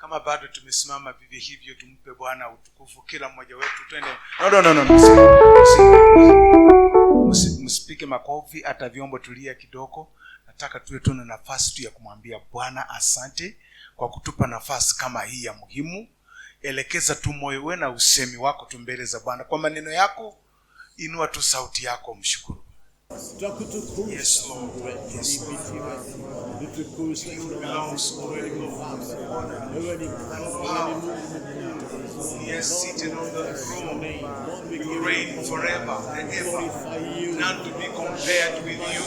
Kama bado tumesimama vivyo hivyo, tumpe Bwana utukufu kila mmoja wetu. Twende. No, no, no, no. Msipige makofi, hata vyombo tulia kidogo. Nataka tuwe tuna nafasi tu ya kumwambia Bwana asante kwa kutupa nafasi kama hii ya muhimu. Elekeza tu moyo wewe na usemi wako tu mbele za Bwana. Kwa maneno yako, inua tu sauti yako, mshukuru. Twakutukuza Yes, Lord. Mungu wetu, Yes, Lord. uhimidiwe, utukuzwe You jina belongs lako. already, Lord. Wewe ni wewe ni Mungu. He is seated on the throne. Lord, we You give reign you forever and ever. glorify you. None to be compared with you.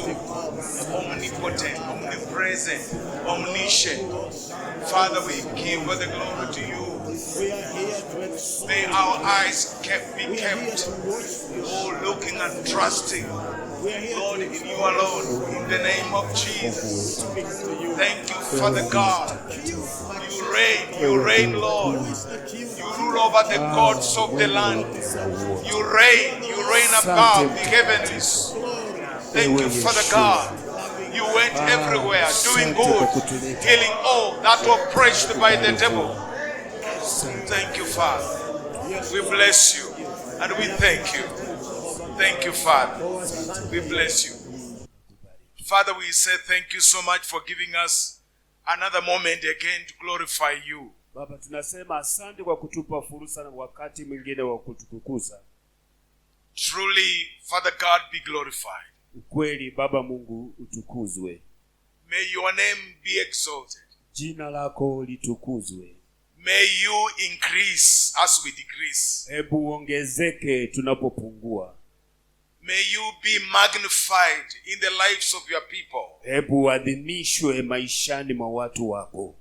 Omnipotent, omnipresent, omniscient. Father, we give all the glory to you. We are here to exalt. May our eyes be We are here kept, to worship you. oh, looking and trusting, We are here Lord, to in you alone, in the name of Jesus. speak to you. Thank you, Father God. You reign, Lord. Like you. You rule over the gods of the land. You reign above the heavens. Thank you, Father God. You went everywhere doing good, healing all that were oppressed by the devil. Thank you, Father. We bless you and we thank you. Thank you, Father. We bless you. Father, we say thank you so much for giving us another moment again to glorify you. Baba, tunasema asante kwa kutupa fursa na wakati mwingine wa kutukuza. Truly, Father God, be glorified. Ukweli Baba Mungu utukuzwe, May your name be exalted. Jina lako litukuzwe. May you increase as we decrease. Hebu uongezeke tunapopungua. May you be magnified in the lives of your people. Hebu uadhimishwe maishani mwa watu wako.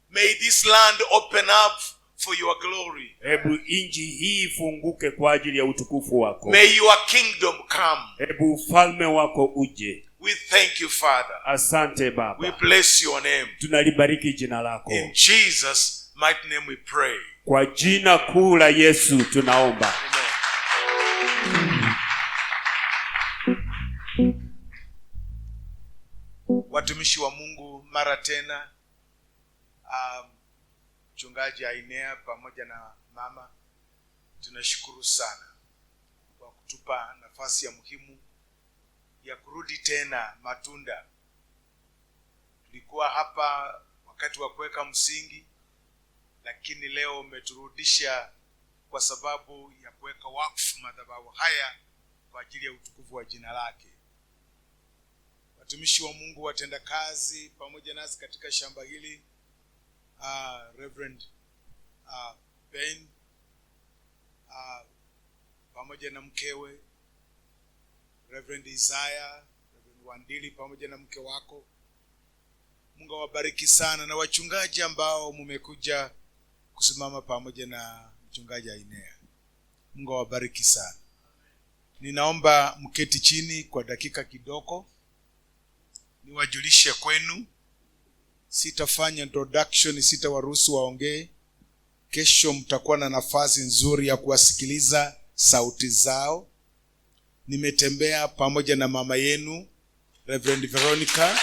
May this land open up for your glory. Hebu nchi hii ifunguke kwa ajili ya utukufu wako. May your kingdom come. Hebu ufalme wako uje. We thank you, Father. Asante Baba, We bless your name. Tunalibariki jina lako. In Jesus' mighty name we pray. Kwa jina kuu la Yesu tunaomba. Amen. Watumishi wa Mungu, mara tena, mchungaji Ainea pamoja na mama, tunashukuru sana kwa kutupa nafasi ya muhimu ya kurudi tena Matunda. Tulikuwa hapa wakati wa kuweka msingi, lakini leo umeturudisha kwa sababu ya kuweka wakfu madhabahu haya kwa ajili ya utukufu wa jina lake. Watumishi wa Mungu, watenda kazi pamoja nasi katika shamba hili, Reverend Ben pamoja na mkewe, Reverend Isaiah, Reverend Wandili pamoja na mke wako. Mungu awabariki sana, na wachungaji ambao mmekuja kusimama pamoja na mchungaji Ainea. Mungu awabariki sana. Ninaomba mketi chini kwa dakika kidogo, niwajulishe kwenu. Sitafanya introduction, sitawaruhusu waongee. Kesho mtakuwa na nafasi nzuri ya kuwasikiliza sauti zao. Nimetembea pamoja na mama yenu Reverend Veronica.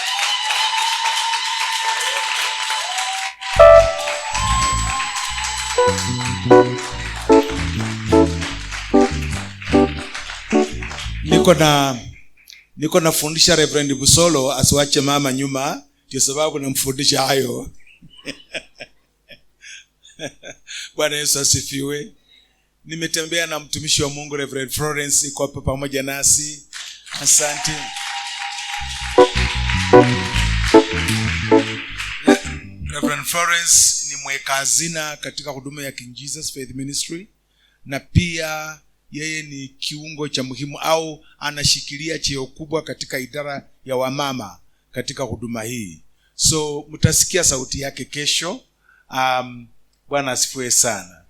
Niko nafundisha Reverend Busolo asiwache mama nyuma, ndio sababu namfundisha hayo. Bwana Yesu asifiwe. Nimetembea na mtumishi wa Mungu Reverend Florence, yuko hapa pamoja nasi. Asante. Reverend Florence ni mweka hazina katika huduma ya King Jesus Faith Ministry, na pia yeye ni kiungo cha muhimu au anashikilia cheo kubwa katika idara ya wamama katika huduma hii. So mtasikia sauti yake kesho. Bwana asifiwe sana.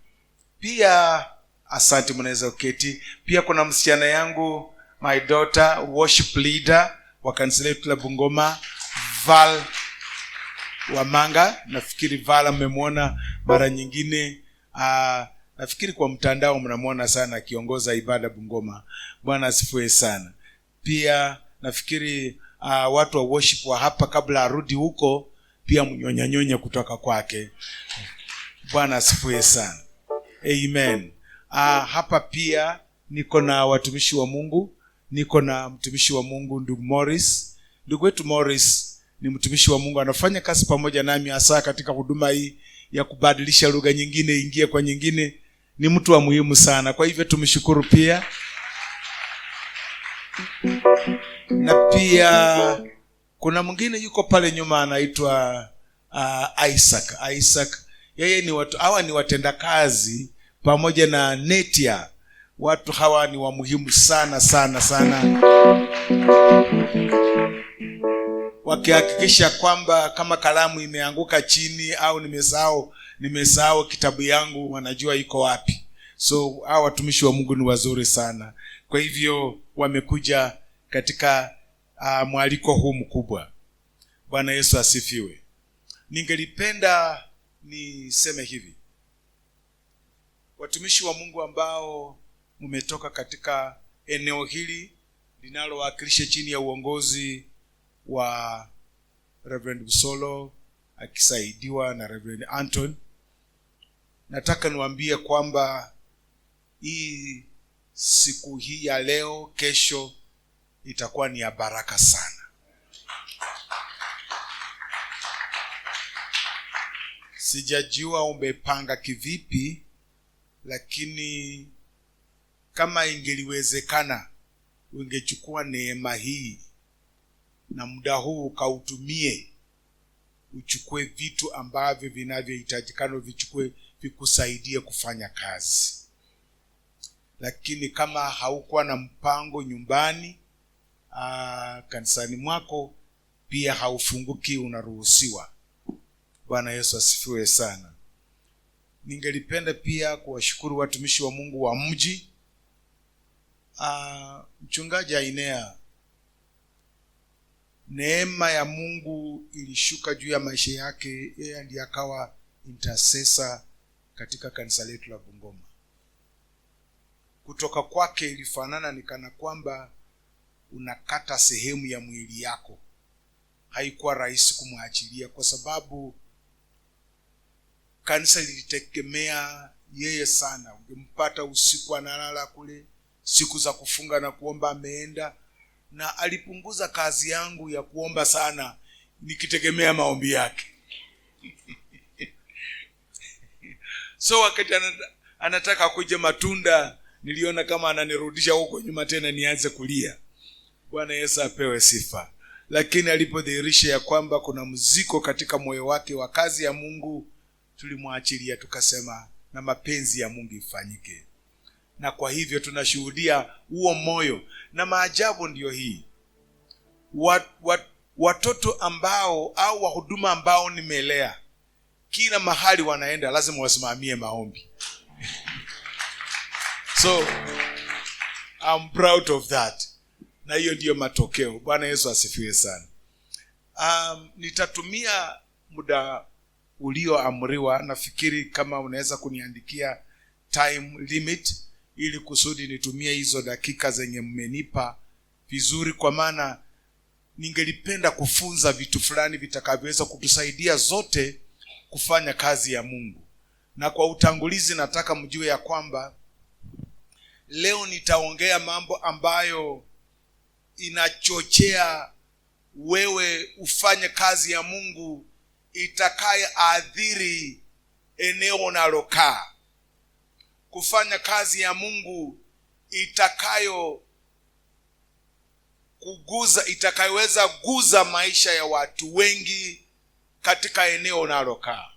Pia asante, mnaweza kuketi. Pia kuna msichana yangu, my daughter, worship leader wa kanisa letu la Bungoma, Val Wamanga. Nafikiri Val mmemwona mara nyingine. Nafikiri kwa mtandao mnamwona sana akiongoza ibada Bungoma. Bwana asifiwe sana. Pia nafikiri watu wa worship wa hapa kabla arudi huko pia mnyonyanyonya kutoka kwake. Bwana asifiwe sana. Amen. Hapa pia niko na watumishi wa Mungu. Niko na mtumishi wa Mungu ndugu Morris. Ndugu wetu Morris ni mtumishi wa Mungu, anafanya kazi pamoja nami hasa katika huduma hii ya kubadilisha lugha nyingine ingie kwa nyingine. Ni mtu wa muhimu sana, kwa hivyo tumshukuru pia. Na pia kuna mwingine yuko pale nyuma anaitwa Isaac. Isaac yeye ni watu, hawa ni watendakazi pamoja na Netia. Watu hawa ni wa muhimu sana sana sana, wakihakikisha kwamba kama kalamu imeanguka chini au nimesahau kitabu yangu, wanajua iko wapi. So hawa watumishi wa Mungu ni wazuri sana. Kwa hivyo wamekuja katika mwaliko huu mkubwa. Bwana Yesu asifiwe. Ningelipenda niseme hivi, watumishi wa Mungu ambao mmetoka katika eneo hili linalowakilisha chini ya uongozi wa Reverend Busolo akisaidiwa na Reverend Anton, nataka niwaambie kwamba hii siku hii ya leo, kesho itakuwa ni ya baraka sana. Sijajua umepanga kivipi, lakini kama ingeliwezekana ungechukua neema hii na muda huu ukautumie, uchukue vitu ambavyo vinavyohitajikana, vichukue vikusaidie kufanya kazi. Lakini kama haukuwa na mpango nyumbani, kanisani mwako pia haufunguki, unaruhusiwa. Bwana Yesu asifiwe sana. Ningelipenda pia kuwashukuru watumishi wa Mungu wa mji. Mchungaji Ainea, neema ya Mungu ilishuka juu ya maisha yake, yeye ndiye akawa intercessor katika kanisa letu la Bungoma. Kutoka kwake ilifanana ni kana kwamba unakata sehemu ya mwili yako. Haikuwa rahisi kumwachilia kwa sababu kanisa lilitegemea yeye sana. Ungempata usiku analala kule, siku za kufunga na kuomba ameenda, na alipunguza kazi yangu ya kuomba sana nikitegemea maombi yake. So wakati anataka kuja matunda, niliona kama ananirudisha huko nyuma tena nianze kulia. Bwana Yesu apewe sifa. Lakini alipodhihirisha ya kwamba kuna mzigo katika moyo wake wa kazi ya Mungu, tulimwachilia tukasema na mapenzi ya Mungu ifanyike. Na kwa hivyo tunashuhudia huo moyo. Na maajabu ndiyo hii, watoto ambao au wahuduma ambao nimelea, kila mahali wanaenda lazima wasimamie maombi. So I'm proud of that. Na hiyo ndiyo matokeo. Bwana Yesu asifiwe sana. Nitatumia muda ulioamriwa. Nafikiri kama unaweza kuniandikia time limit ili kusudi nitumie hizo dakika zenye mmenipa vizuri, kwa maana ningelipenda kufunza vitu fulani vitakavyoweza kutusaidia zote kufanya kazi ya Mungu. Na kwa utangulizi nataka mjue ya kwamba leo nitaongea mambo ambayo inachochea wewe ufanye kazi ya Mungu itakayeathiri eneo unalokaa. Kufanya kazi ya Mungu itakayo kuguza, itakayoweza guza maisha ya watu wengi katika eneo unalokaa.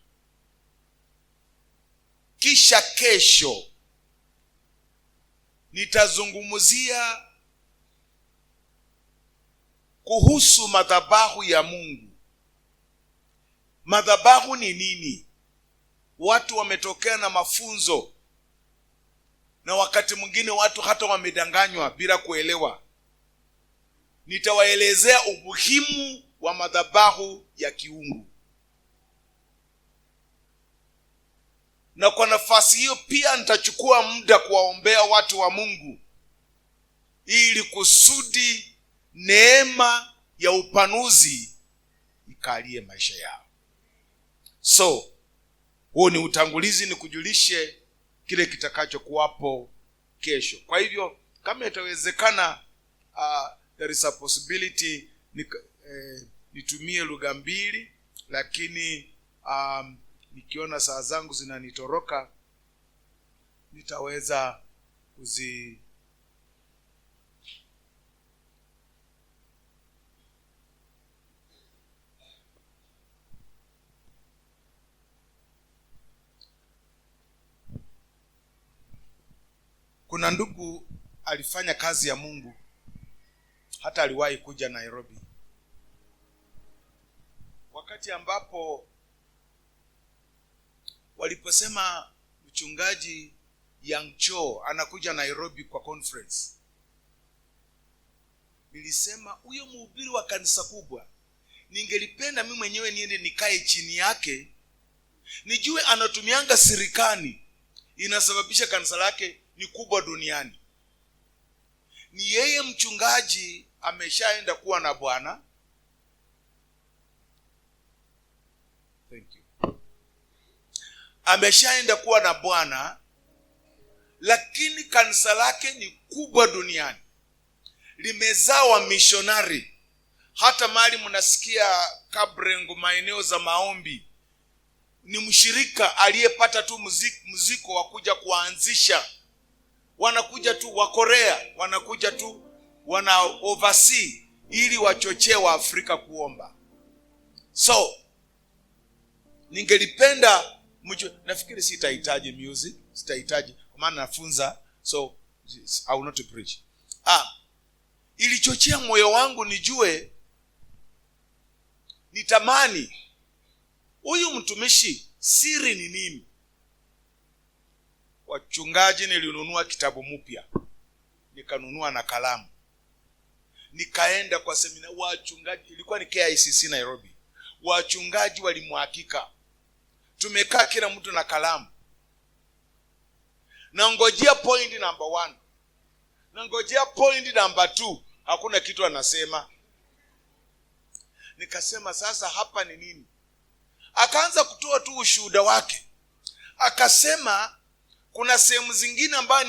Kisha kesho nitazungumzia kuhusu madhabahu ya Mungu. Madhabahu ni nini? Watu wametokea na mafunzo, na wakati mwingine watu hata wamedanganywa bila kuelewa. Nitawaelezea umuhimu wa madhabahu ya kiungu. Na kwa nafasi hiyo pia nitachukua muda kuwaombea watu wa Mungu ili kusudi neema ya upanuzi ikalie maisha yao. So Huo ni utangulizi, nikujulishe kile kitakachokuwapo kesho. Kwa hivyo kama itawezekana, there is a possibility nitumie lugha mbili, lakini nikiona saa zangu zinanitoroka nitaweza kuzi Kuna ndugu alifanya kazi ya Mungu, hata aliwahi kuja Nairobi wakati ambapo waliposema mchungaji Yang Cho anakuja Nairobi kwa conference. Nilisema huyo mhubiri wa kanisa kubwa, ningelipenda mimi mwenyewe niende nikae chini yake, nijue anatumianga sirikani inasababisha kanisa lake ni kubwa duniani. Ni yeye mchungaji ameshaenda kuwa na Bwana. Thank you. Ameshaenda kuwa na Bwana, lakini kanisa lake ni kubwa duniani, limezaa wamishonari. Hata mahali mnasikia Kabrengo, maeneo za maombi, ni mshirika aliyepata tu muziko wa kuja kuanzisha. Wanakuja tu wa Korea, wanakuja tu wana oversee ili wachochee wa Afrika kuomba. So ningelipenda nafikiri sitahitaji music, sitahitaji kwa maana nafunza, so I will not preach. Ilichochea moyo wangu nijue, nitamani huyu mtumishi siri ni nini. Wachungaji, nilinunua kitabu mpya, nikanunua na kalamu, nikaenda kwa semina wachungaji, ilikuwa ni KICC Nairobi. Wachungaji walimwakika, tumekaa kila mtu na kalamu, nangojea point number 1, nangojea point number 2, hakuna kitu anasema. Nikasema sasa hapa ni nini? Akaanza kutoa tu ushuhuda wake, akasema kuna sehemu zingine ambayo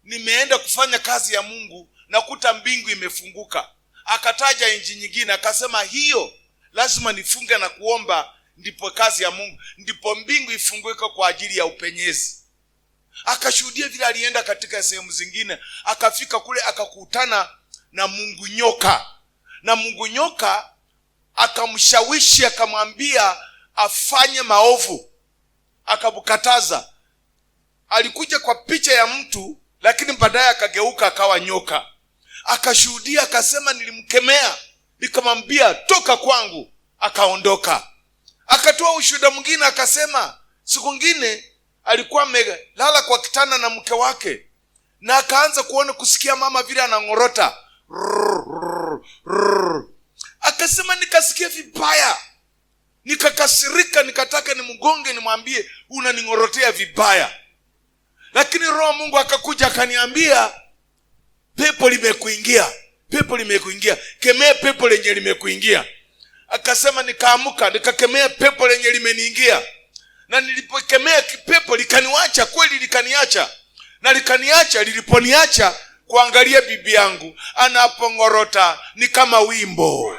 nimeenda kufanya kazi ya Mungu nakuta mbingu imefunguka. Akataja nchi nyingine, akasema hiyo lazima nifunge na kuomba, ndipo kazi ya Mungu, ndipo mbingu ifunguke kwa ajili ya upenyezi. Akashuhudia vile alienda katika sehemu zingine, akafika kule akakutana na Mungu nyoka, na Mungu nyoka akamshawishi, akamwambia afanye maovu, akamkataza. Alikuja kwa picha ya mtu, lakini baadaye akageuka akawa nyoka. Akashuhudia akasema, nilimkemea nikamwambia toka kwangu, akaondoka. Akatoa ushuhuda mwingine akasema, siku nyingine alikuwa amelala kwa kitanda na mke wake, na akaanza kuona kusikia mama vile anangorota. Akasema nikasikia vibaya, nikakasirika, nikataka nimgonge nimwambie unaningorotea vibaya. Lakini Roho Mungu akakuja akaniambia, pepo limekuingia, pepo limekuingia, kemea pepo lenye limekuingia. Akasema nikaamuka nikakemea pepo lenye limeniingia, na nilipokemea pepo likaniacha, kweli likaniacha. Na likaniacha, liliponiacha kuangalia bibi yangu anapongorota ni kama wimbo.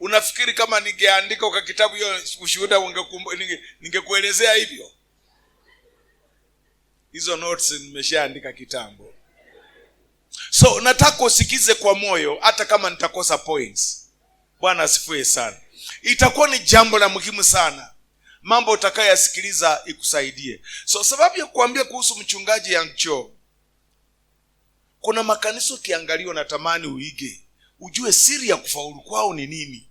Unafikiri kama ningeandika kwa kitabu hiyo ushuhuda ningekuelezea hivyo? Hizo notes nimeshaandika kitambo. So nataka usikize kwa moyo hata kama nitakosa points. Bwana asifiwe sana. Itakuwa ni jambo la muhimu sana, mambo utakayoyasikiliza ikusaidie. So sababu ya kuambia kuhusu mchungaji Yang Cho, kuna makanisa ukiangalia unatamani uige, ujue siri ya kufaulu kwao ni nini.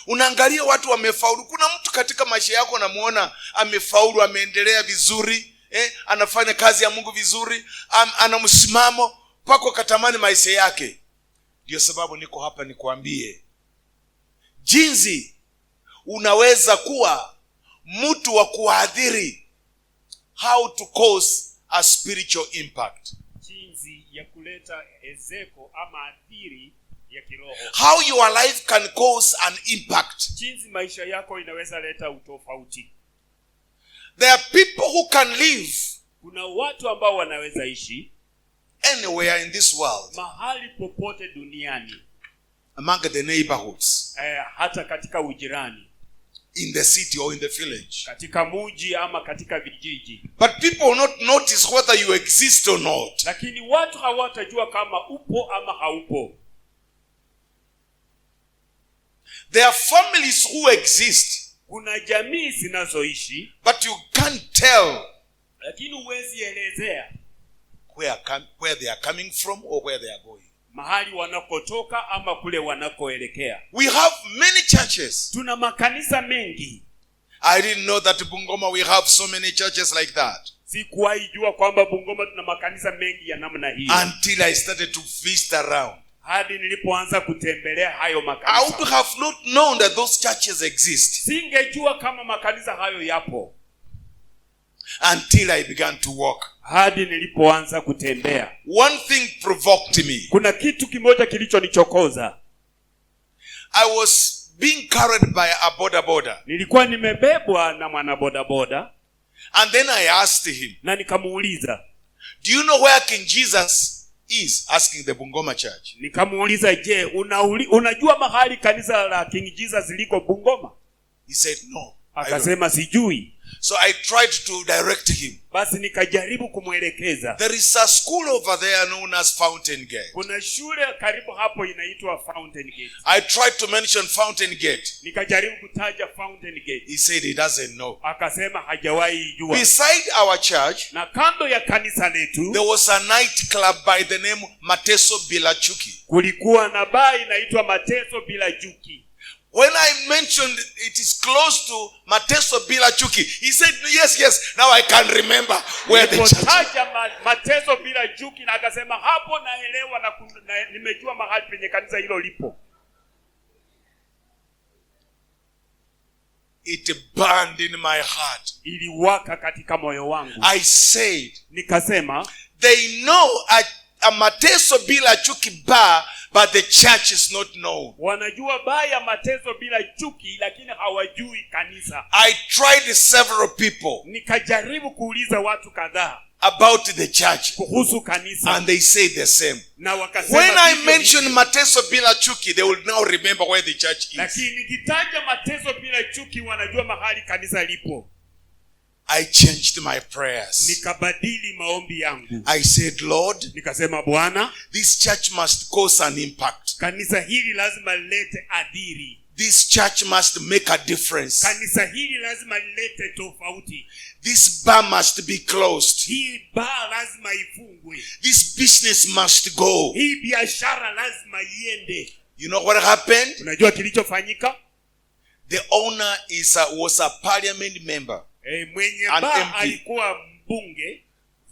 Unaangalia watu wamefaulu. Kuna mtu katika maisha yako unamuona amefaulu, ameendelea vizuri, anafanya kazi ya Mungu vizuri, ana msimamo, pako katamani maisha yake. Ndio sababu niko hapa nikuambie jinsi unaweza kuwa mtu wa kuadhiri, how to cause a spiritual impact. Jinsi ya kuleta ezeko ama athiri ya kiroho. How your life can cause an impact. Jinsi maisha yako inaweza leta utofauti. There are people who can live Kuna watu ambao wanaweza ishi anywhere in this world, mahali popote duniani, among the neighborhoods, hata katika ujirani, in the city or in the village. Katika muji ama katika vijiji. But people will not notice whether you exist or not. Lakini watu hawatajua kama upo ama haupo. There are families who exist, Kuna jamii zinazoishi, but you can't tell lakini huwezi elezea where they are coming from or where they are going. Mahali wanakotoka ama kule wanakoelekea. We have many churches. Tuna makanisa mengi. I didn't know that Bungoma we have so many churches like that Sikuwahi jua kwamba Bungoma tuna makanisa mengi ya namna hii until I started to visit around. Hadi nilipoanza kutembelea hayo I would makanisa. have not known that those churches exist Singejua kama makanisa hayo yapo until I began to walk. Hadi nilipoanza kutembea. One thing provoked me. Kuna kitu kimoja kilichonichokoza. I was being carried by a boda boda. Nilikuwa nimebebwa na mwanabodaboda. And then I asked him, Na nikamuuliza, "Do you know where King Jesus is?" Asking the Bungoma church. Nikamuuliza, je, unajua mahali kanisa la King Jesus liko Bungoma? He said, "No, I don't." Akasema sijui. So I tried to direct him. Basi nikajaribu kumwelekeza. There is a school over there known as Fountain Gate. Kuna shule karibu hapo inaitwa Fountain Gate. I tried to mention Fountain Gate. Nikajaribu kutaja Fountain Gate. He said he doesn't know. Akasema hajawahi ijua. Beside our church, Na kando ya kanisa letu there was a nightclub by the name Mateso Bilachuki. Kulikuwa na baa inaitwa Mateso Bila Chuki. When I mentioned it is close to Mateso Bilachuki, he said, Yes, now I can remember where the church." Nilipotaja Mateso Bila Chuki na akasema hapo naelewa na nimejua mahali penye kanisa hilo lipo. It burned in my heart. Iliwaka katika moyo wangu. I said, Nikasema, "They know a Mateso Bila Chuki bar, but the church is not known." Wanajua baa ya Mateso Bila Chuki lakini hawajui kanisa. I tried several people Nikajaribu kuuliza watu kadhaa about the church, kuhusu kanisa and they say the same. Na wakasema When I vivyo mention hivyo. Mateso Bila Chuki, they will now remember where the church is. Lakini nikitaja Mateso Bila Chuki wanajua mahali kanisa lipo. I changed my prayers. Nikabadili maombi yangu. I said, "Lord, Nikasema, Bwana, this church must cause an impact. Kanisa hili lazima lilete adhiri. This church must make a difference. Kanisa hili lazima lilete tofauti. This bar must be closed. Hii baa lazima ifungwe. This business must go." Hii biashara lazima iende. You know what happened? Unajua kilichofanyika? The owner was a parliament member. Mwenye An baa MP. Alikuwa mbunge.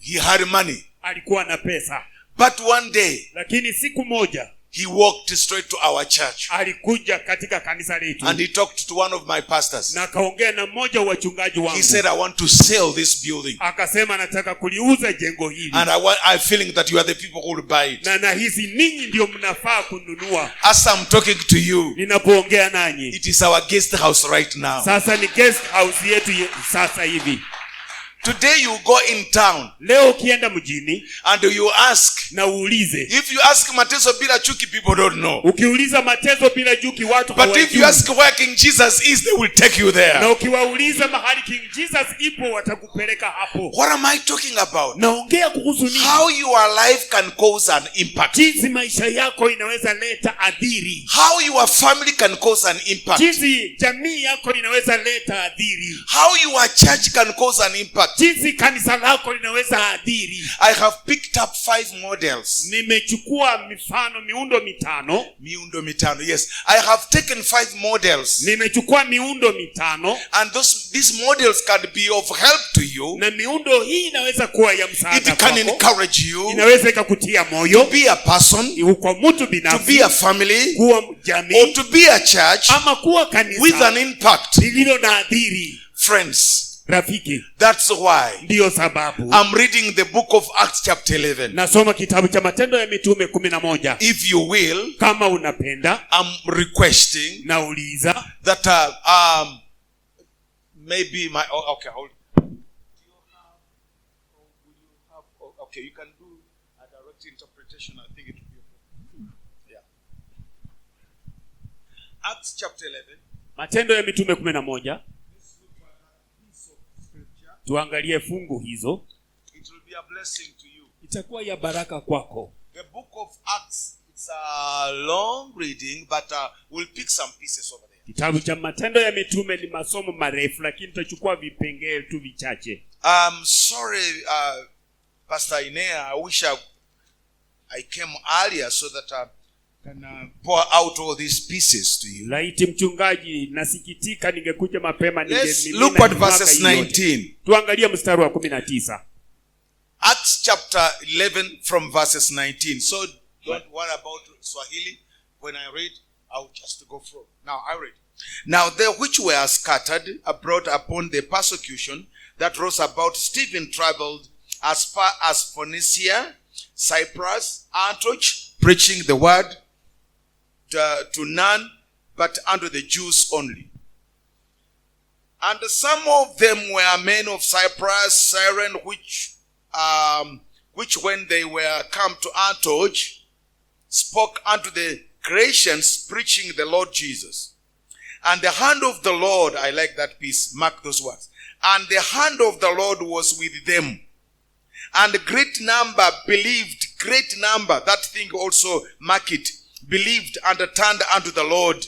He had money. Alikuwa na pesa. But one day, Lakini siku moja he walked straight to our church. Alikuja katika kanisa letu. And he talked to one of my pastors. Na akaongea na mmoja wa wachungaji wangu. He said, "I want to sell this building. Akasema nataka kuliuza jengo hili. And I'm feeling that you are the people who will buy it." Na nahisi ninyi ndio mnafaa kununua. As I'm talking to you, Ninapoongea nanyi, it is our guest house right now. Sasa ni guest house yetu sasa hivi. Today you go in town Leo ukienda mjini and you ask. Na uulize. If you ask Mateso Bila Chuki, people don't know. Ukiuliza Mateso Bila Chuki watu But if you hawajui. ask where King Jesus is, they will take you there. Na ukiwauliza mahali King Jesus ipo watakupeleka hapo. What am I talking about? Naongea kuhusu nini? How your life can cause an impact. Jinsi maisha yako inaweza leta adhiri. How your family can cause an impact. Jinsi jamii yako inaweza leta adhiri. How your church can cause an impact. Jinsi kanisa lako linaweza adhiri. I have picked up 5 models. Nimechukua mifano miundo mitano. Miundo mitano, yes. I have taken 5 models. Nimechukua miundo mitano. And these models can be of help to you. Na miundo hii inaweza kuwa ya msaada It can kwako. encourage you. Inaweza ikakutia moyo. To be a person, Kwa mtu to binafsi, be a family, kuwa jamii, or to be a church ama kuwa kanisa with an impact. lililo na adhiri. Friends, Rafiki, that's why ndiyo sababu I'm reading the book of Acts chapter 11. nasoma kitabu cha Matendo ya Mitume 11. If you will, Kama unapenda, I'm requesting nauliza that maybe my oh, okay, hold. Do you have, or will you have, oh, okay, you can do a direct interpretation. I think it will be okay. Yeah. Acts chapter 11. Matendo ya Mitume 11, Let's look at that piece of scripture. Tuangalie fungu hizo, It will be a blessing to you. Itakuwa ya baraka kwako. The book of Acts, it's a long reading, but we'll pick some pieces over there. Kitabu cha Matendo ya Mitume ni masomo marefu, lakini tutachukua vipengele tu vichache. I'm sorry, Pastor Inea, I wish I came earlier so that I can pour out all these pieces to you. Laiti mchungaji, nasikitika, ningekuja mapema Let's ningemimina look at mipaka verses hii yote. 19. Tuangalie mstari wa 19. Acts chapter 11 from verses 19. So don't worry about Swahili. When I read, I'll just go through. Now I read. Now they which were scattered abroad upon the persecution that rose about Stephen traveled as far as Phoenicia, Cyprus, Antioch, preaching the word to none but unto the Jews only. And some of them were men of Cyprus, Cyrene, which when they were come to Antioch, spoke unto the Grecians, preaching the Lord Jesus. And the hand of the Lord, I like that piece, mark those words. And the hand of the Lord was with them. And a great number believed, great number, that thing also mark it, believed and turned unto the Lord.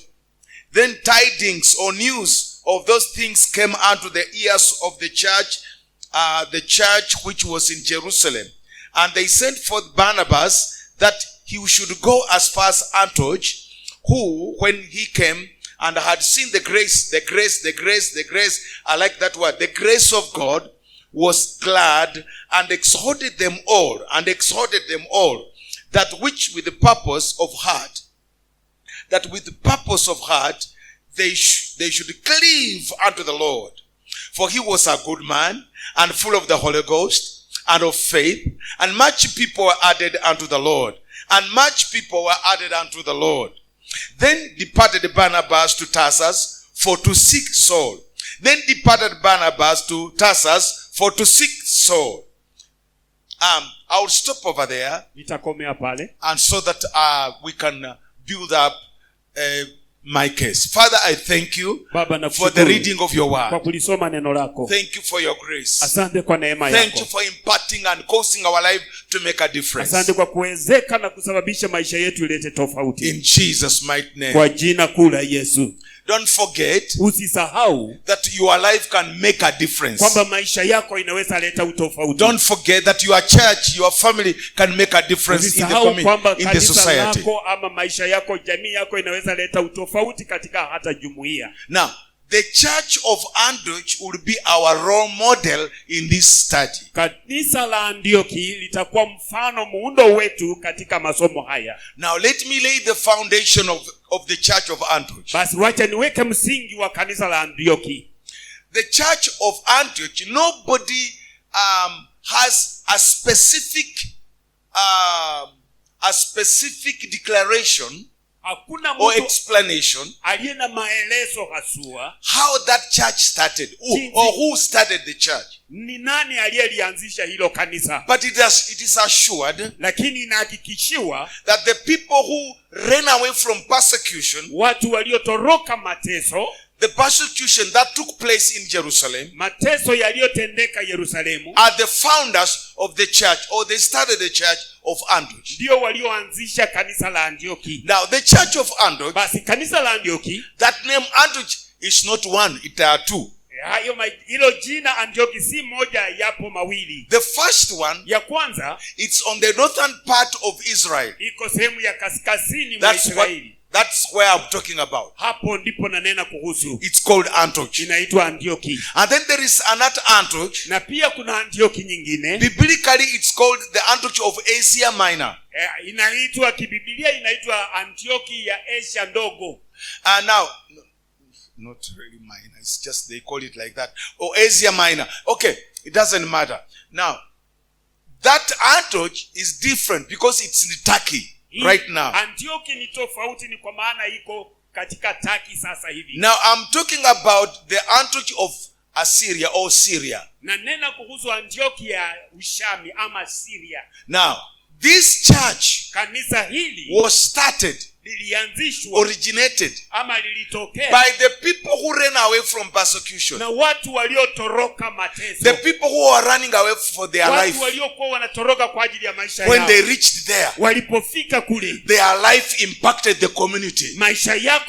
Then tidings or news of those things came unto the ears of the church which was in Jerusalem. And they sent forth Barnabas that he should go as far as Antioch, who, when he came and had seen the grace, the grace, the grace, the grace, I like that word, the grace of God, was glad and exhorted them all, and exhorted them all, that which with the purpose of heart, that with the purpose of heart, they should cleave unto the Lord. For he was a good man and full of the Holy Ghost and of faith, and much people were added unto the Lord. And much people were added unto the Lord. Then departed Barnabas to Tarsus for to seek Saul. Then departed Barnabas to Tarsus for to seek Saul. I'll stop over there Nitakomea pale and so that we can build up my case. Father, I thank you Baba, for the nakushukuru reading of your kwa word. kulisoma neno lako. Thank you for your grace. Asante kwa neema Thank you yako. for imparting and causing our life to make a difference. Asante kwa kuwezeka na kusababisha maisha yetu ilete tofauti. In Jesus' mighty name. Kwa jina kuu la Yesu. Don't forget Usisahau that your life can make a difference. kwamba maisha yako inaweza leta utofauti. Don't forget that your church, your family can make a difference in the Usisahau kwamba community, in the kanisa society. lako ama maisha yako, jamii yako inaweza leta utofauti katika hata jumuiya. Now, the church of Antioch will be our role model in this study. Kanisa la Antioki litakuwa mfano, muundo wetu katika masomo haya. Now, let me lay the foundation of the church of Antioch. Basi wacha niweke msingi wa kanisa la Antioki. The church of Antioch, nobody has a specific declaration Hakuna or mtu explanation aliye na maelezo haswa how that church started Jinsi- or who started the church. Ni nani aliyelianzisha hilo kanisa, But it is assured lakini inahakikishiwa that the people who ran away from persecution, watu waliotoroka mateso, the persecution that took place in Jerusalem, mateso yaliyotendeka Yerusalemu, are the founders of the church, or they started the church of Antioch. Ndio walioanzisha kanisa la Antioki. Now, the church of Antioch, Basi kanisa la Antioki, that name Antioch is not one, it are two. Hayo hilo jina Antioki si moja, yapo mawili. The first one, Ya kwanza it's on the northern part of Israel. Iko sehemu ya kaskazini mwa That's what, Israeli. that's where I'm talking about. Hapo ndipo nanena kuhusu. It's called Antioch. Inaitwa Antioki. And then there is another Antioch. Na pia kuna Antioki nyingine. Biblically, it's called the Antioch of Asia Minor. Eh, inaitwa kibibilia inaitwa Antioki ya Asia ndogo. And now, Not really minor. It's just they call it like that. Or Asia Minor. Okay, it doesn't matter. Now, that Antioch is different because it's in Turkey Hii right now. Antioki ni tofauti, ni kwa maana iko katika Taki sasa hivi. Now, I'm talking about the Antioch of Assyria or Syria. Na nena kuhusu Antioki ya Ushami ama Syria. Now, this church Kanisa hili was started, lilianzishwa originated ama lilitokea by the people who ran away from persecution. na watu waliotoroka mateso, The people who were running away for their watu life. waliokuwa wanatoroka kwa ajili ya maisha When yao. they reached there, Walipofika kule, their life impacted the community. maisha yao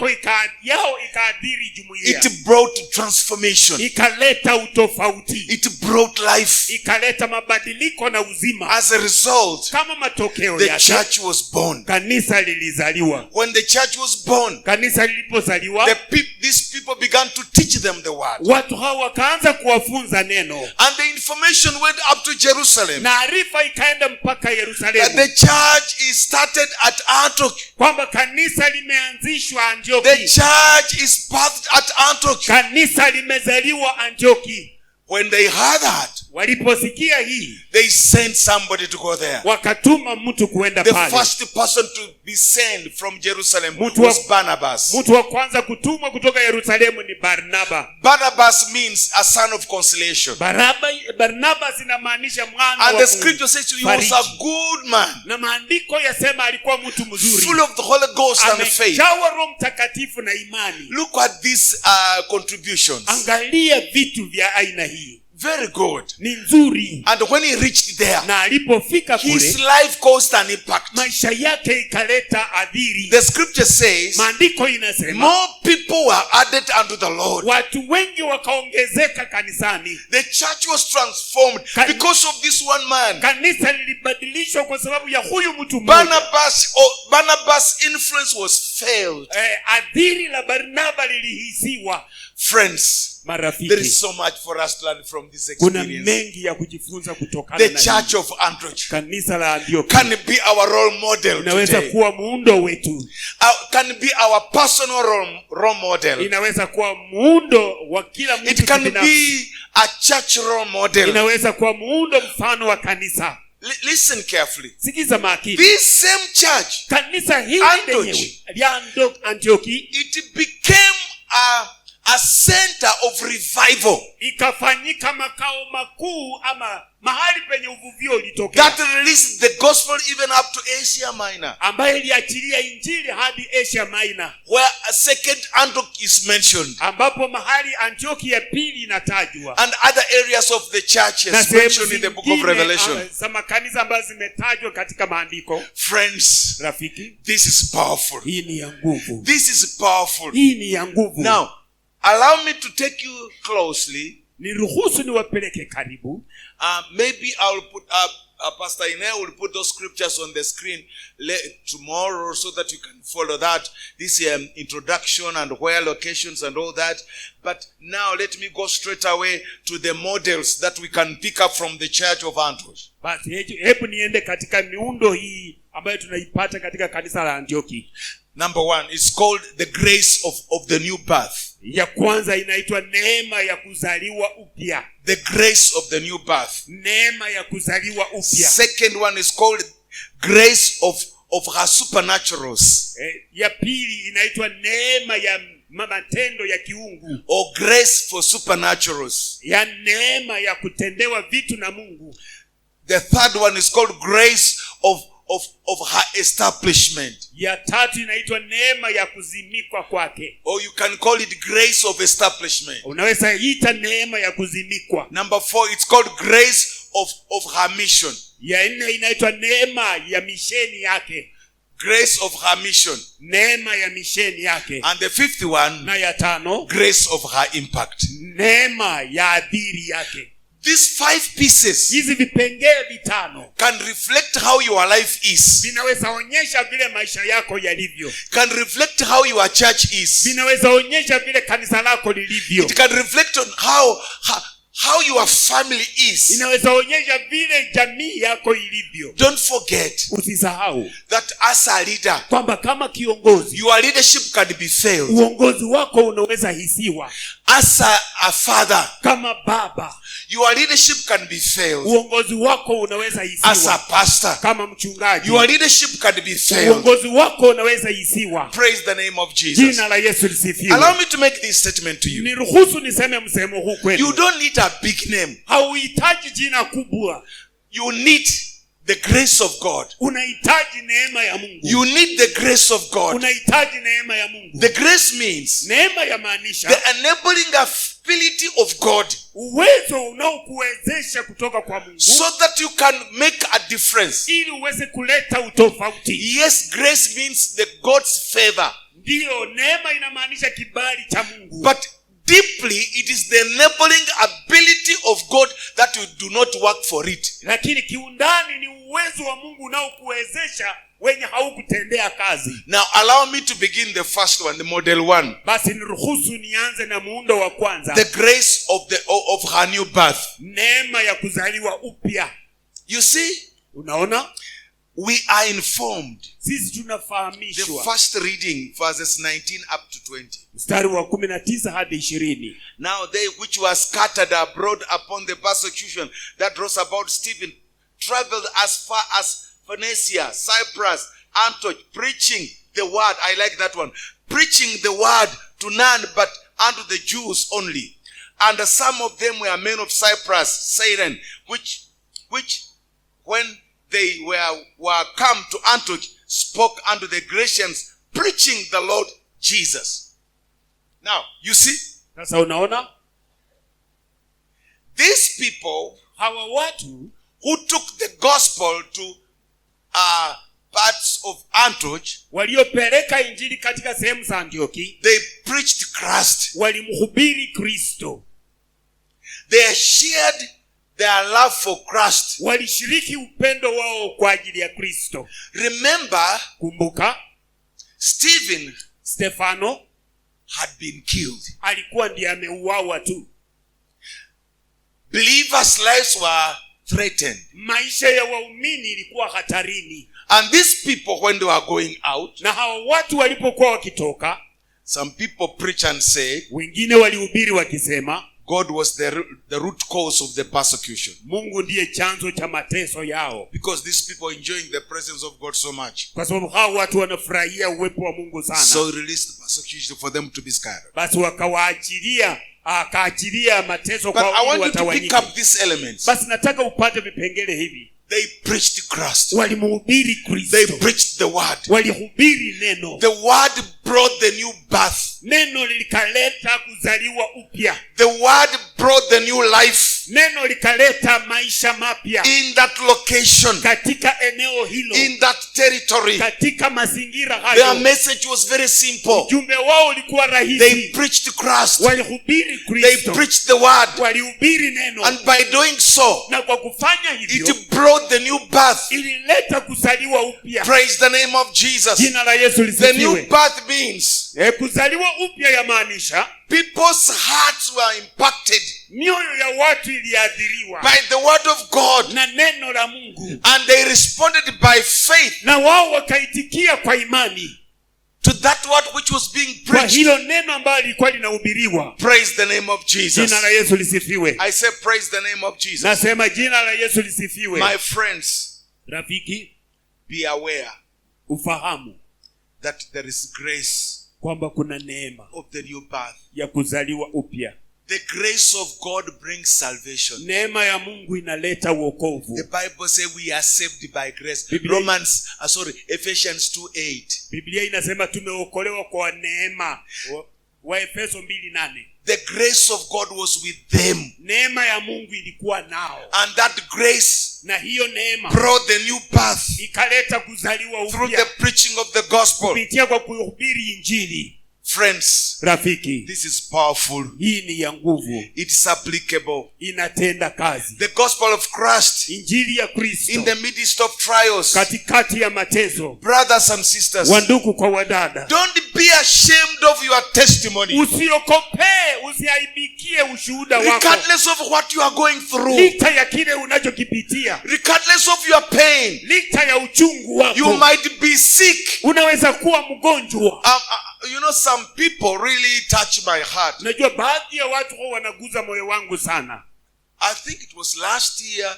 ikaathiri jumuiya, It brought transformation. ikaleta utofauti, It brought life. ikaleta mabadiliko na uzima. As a result, Kama matokeo the yake, church was born. kanisa lilizaliwa. When the church was born, Kanisa lilipozaliwa, these people began to teach them the word. watu hao wakaanza kuwafunza neno, And the information went up to Jerusalem na arifa ikaenda mpaka that the Yerusalemu church is started at Antioch. kwamba kanisa limeanzishwa The Antioki, church is birthed at Antioch. kanisa limezaliwa Antioki. When they heard that, Waliposikia hii, they sent somebody to go there. wakatuma mtu kuenda The pale. first person to be sent from Jerusalem Mtu wa- was Barnabas. Mtu wa kwanza kutumwa kutoka Yerusalemu ni Barnaba. Barnabas means a son of conciliation. Barnabas inamaanisha mwana And wa the scripture says he was a kufariji. good man, Na maandiko yasema alikuwa mtu mzuri, full of the Holy Ghost and faith. amejawa Roho Mtakatifu na imani. Look at these contributions. Angalia vitu vya aina hii, Very good. ni nzuri. And when he reached there, Na alipofika his kule, life caused an impact. maisha yake ikaleta adhiri. The scripture says Maandiko inasema more people were added unto the Lord. watu wengi wakaongezeka kanisani. The church was transformed because of this one man. Kanisa lilibadilishwa kwa sababu ya huyu mtu mmoja. Barnabas' influence was failed. Adhiri la Barnaba lilihisiwa. Friends, there Marafiki, is so much for us to learn from this kuna experience. mengi ya kujifunza kutokana The na hii. church of Antioch Kanisa la Antioki can be our role model inaweza today. kuwa muundo wetu, Can be our personal role model. inaweza kuwa muundo wa kila mtu It can kibinafsi, be a church role model. inaweza kuwa muundo mfano wa kanisa. Listen carefully. Sikiza makini, This same church, kanisa hili Antioch. lenyewe la Antioki it became a center of revival ikafanyika makao makuu ama mahali penye uvuvio ulitokea, that released the gospel even up to Asia Minor, ambaye iliachilia injili hadi Asia Minor, where a second Antioch is mentioned, ambapo mahali Antioki ya pili inatajwa and other areas of the na churches sehemu mentioned in the book of zingine Revelation. za makanisa ambazo zimetajwa katika maandiko. Friends, Rafiki, this is powerful. hii ni ya nguvu, This is powerful. hii ni ya nguvu. Now, allow me to take you closely. Niruhusu niwapeleke karibu. Maybe I'll put Pastor Ine will put those scriptures on the screen tomorrow so that you can follow that. This introduction and where locations and all that. But now let me go straight away to the models that we can pick up from the church of Antioch. Basi hebu niende katika miundo hii ambayo tunaipata katika kanisa la Antioki. Number one, it's called the grace of the new birth. Ya kwanza inaitwa neema ya kuzaliwa upya, The grace of the new birth. neema ya kuzaliwa upya. Second one is called grace of her supernaturals Ya pili inaitwa neema ya matendo ya kiungu, or grace for supernaturals. ya neema ya kutendewa vitu na Mungu. The third one is called grace of her establishment. Ya tatu inaitwa neema ya kuzimikwa kwake, Or you can call it grace of establishment. unaweza ita neema ya kuzimikwa. Number 4, it's called grace of her mission. Ya nne inaitwa neema ya misheni yake, Grace of her mission. neema ya misheni yake. And the fifth one, Na ya tano, grace of her impact. neema ya adhiri yake. These 5 pieces Hizi vipengee vitano can reflect how your life is, vinaweza onyesha vile maisha yako yalivyo, can reflect how your church is. vinaweza onyesha vile kanisa lako lilivyo, It can reflect on how your family is. Inaweza onyesha vile jamii yako ilivyo. Don't forget Usisahau that as a leader, kwamba kama kiongozi, your leadership can be failed. Uongozi wako unaweza hisiwa. As a father, Kama baba, your leadership can be failed. Uongozi wako unaweza As a hisiwa. pastor, Kama mchungaji, your leadership can be failed. Uongozi wako unaweza hisiwa. Praise the name of Jesus. Jina la Yesu lisifiwe. Allow me to make this statement to you. Niruhusu niseme msemo huu You kwenu. don't need a big name. Hauhitaji jina kubwa. You need the grace of God. Unahitaji neema ya Mungu. You need the grace of God. Unahitaji neema ya Mungu. The grace means Neema yamaanisha the enabling ability of God uwezo unaokuwezesha kutoka kwa Mungu so that you can make a difference. ili uweze kuleta utofauti. Yes, grace means the God's favor. Ndiyo, neema inamaanisha kibali cha Mungu, But deeply, it is the enabling ability of God that you do not work for it. Lakini kiundani ni uwezo wa Mungu unaokuwezesha wenye haukutendea kazi. Now, allow me to begin the first one, the model one. Basi niruhusu nianze na muundo wa kwanza, The grace of her new birth. Neema ya kuzaliwa upya. You see, Unaona, we are informed. Sisi The tunafahamishwa. First reading, verses 19 up to 20. Mstari wa 19 hadi 20. Now they which were scattered abroad upon the persecution that rose about Stephen traveled as far as Phoenicia, Cyprus, Antioch, preaching the word. I like that one. Preaching the word to none but unto the Jews only. And some of them were men of Cyprus, Cyrene, which when they were come to Antioch, spoke unto the Grecians, preaching the Lord Jesus. Now, you see, Sasa unaona, these people hawa watu who took the gospel to parts of Antioch, waliopeleka injili katika sehemu za Antioki they preached Christ. Walimhubiri Kristo. They shared their love for Christ. Walishiriki upendo wao kwa ajili ya Kristo. Remember, Kumbuka, Stephen Stefano had been killed. Alikuwa ndiye ameuawa tu. Believers' lives were threatened. Maisha ya waumini ilikuwa hatarini. And these people, when they were going out, Na hawa watu walipokuwa wakitoka, some people preach and say, wengine walihubiri wakisema, God was the root cause of the persecution. Mungu ndiye chanzo cha mateso yao, Because these people enjoying the presence of God so much. Kwa sababu hao watu wanafurahia uwepo wa Mungu sana. So he released the persecution for them to be scattered. Basi wakawaachilia, akaachilia mateso But kwa I ili want you to pick watawanyike. up these elements. Basi nataka upate vipengele hivi. They preached Christ. Walimhubiri They Kristo. preached the word. Walihubiri neno. The word brought the new birth. Neno likaleta kuzaliwa upya. The word brought the new life Neno likaleta maisha mapya in that location, katika eneo hilo, in that territory. Katika mazingira Their hayo. message was very simple. Ujumbe wao ulikuwa They rahisi. preached Christ. Walihubiri They Kristo. preached the word. Walihubiri neno. And by doing so, Na kwa kufanya hivyo, it brought the new birth. Ilileta kuzaliwa upya. Praise the name of Jesus. Jina la Yesu The new lisifiwe. birth means E, kuzaliwa upya yamaanisha people's hearts were impacted mioyo ya watu iliathiriwa by the word of God na neno la Mungu, and they responded by faith na wao wakaitikia kwa imani to that word which was being kwa preached. hilo neno ambalo lilikuwa linahubiriwa. Praise the name of Jesus. Jina la Yesu lisifiwe. I say, praise the name of Jesus. Nasema jina la Yesu lisifiwe. My friends, Rafiki, be aware ufahamu that there is grace kwamba kuna neema of the new birth. Ya kuzaliwa upya. The grace of God brings salvation. Neema ya Mungu inaleta wokovu. The Bible says we are saved by grace. Biblia- Romans, sorry, Ephesians 2:8. Biblia inasema tumeokolewa kwa neema. Waefeso 2:8. The grace of God was with them. Neema ya Mungu ilikuwa nao. And that grace Na hiyo neema brought the new birth ikaleta kuzaliwa through the upya preaching of the gospel. kupitia kwa kuhubiri injili. Friends, Rafiki, this is powerful. Hii ni ya nguvu, It's applicable. Inatenda kazi. The gospel of Christ Injili ya Kristo in the midst of trials. Katikati ya mateso. Brothers and sisters, Wandugu kwa wadada, don't be ashamed of your testimony. usiokopee, Usiaibikie ushuhuda wako, Regardless of what you are going through, licha ya kile unachokipitia, regardless of your pain, licha ya uchungu you wako. might be sick. Unaweza kuwa mgonjwa. Some people really touch my heart. Unajua, baadhi ya watu huwa wanaguza moyo wangu sana. I think it was last year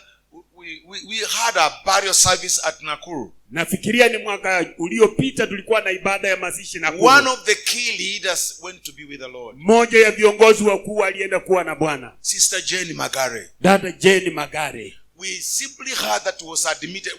we had a burial service at Nakuru. Nafikiria ni mwaka uliopita tulikuwa na ibada ya mazishi na One of the key leaders went to be with the Lord. mmoja ya viongozi wakuu alienda kuwa na Bwana, Sister Jane Magare. dada Jane Magare. We simply heard that was admitted.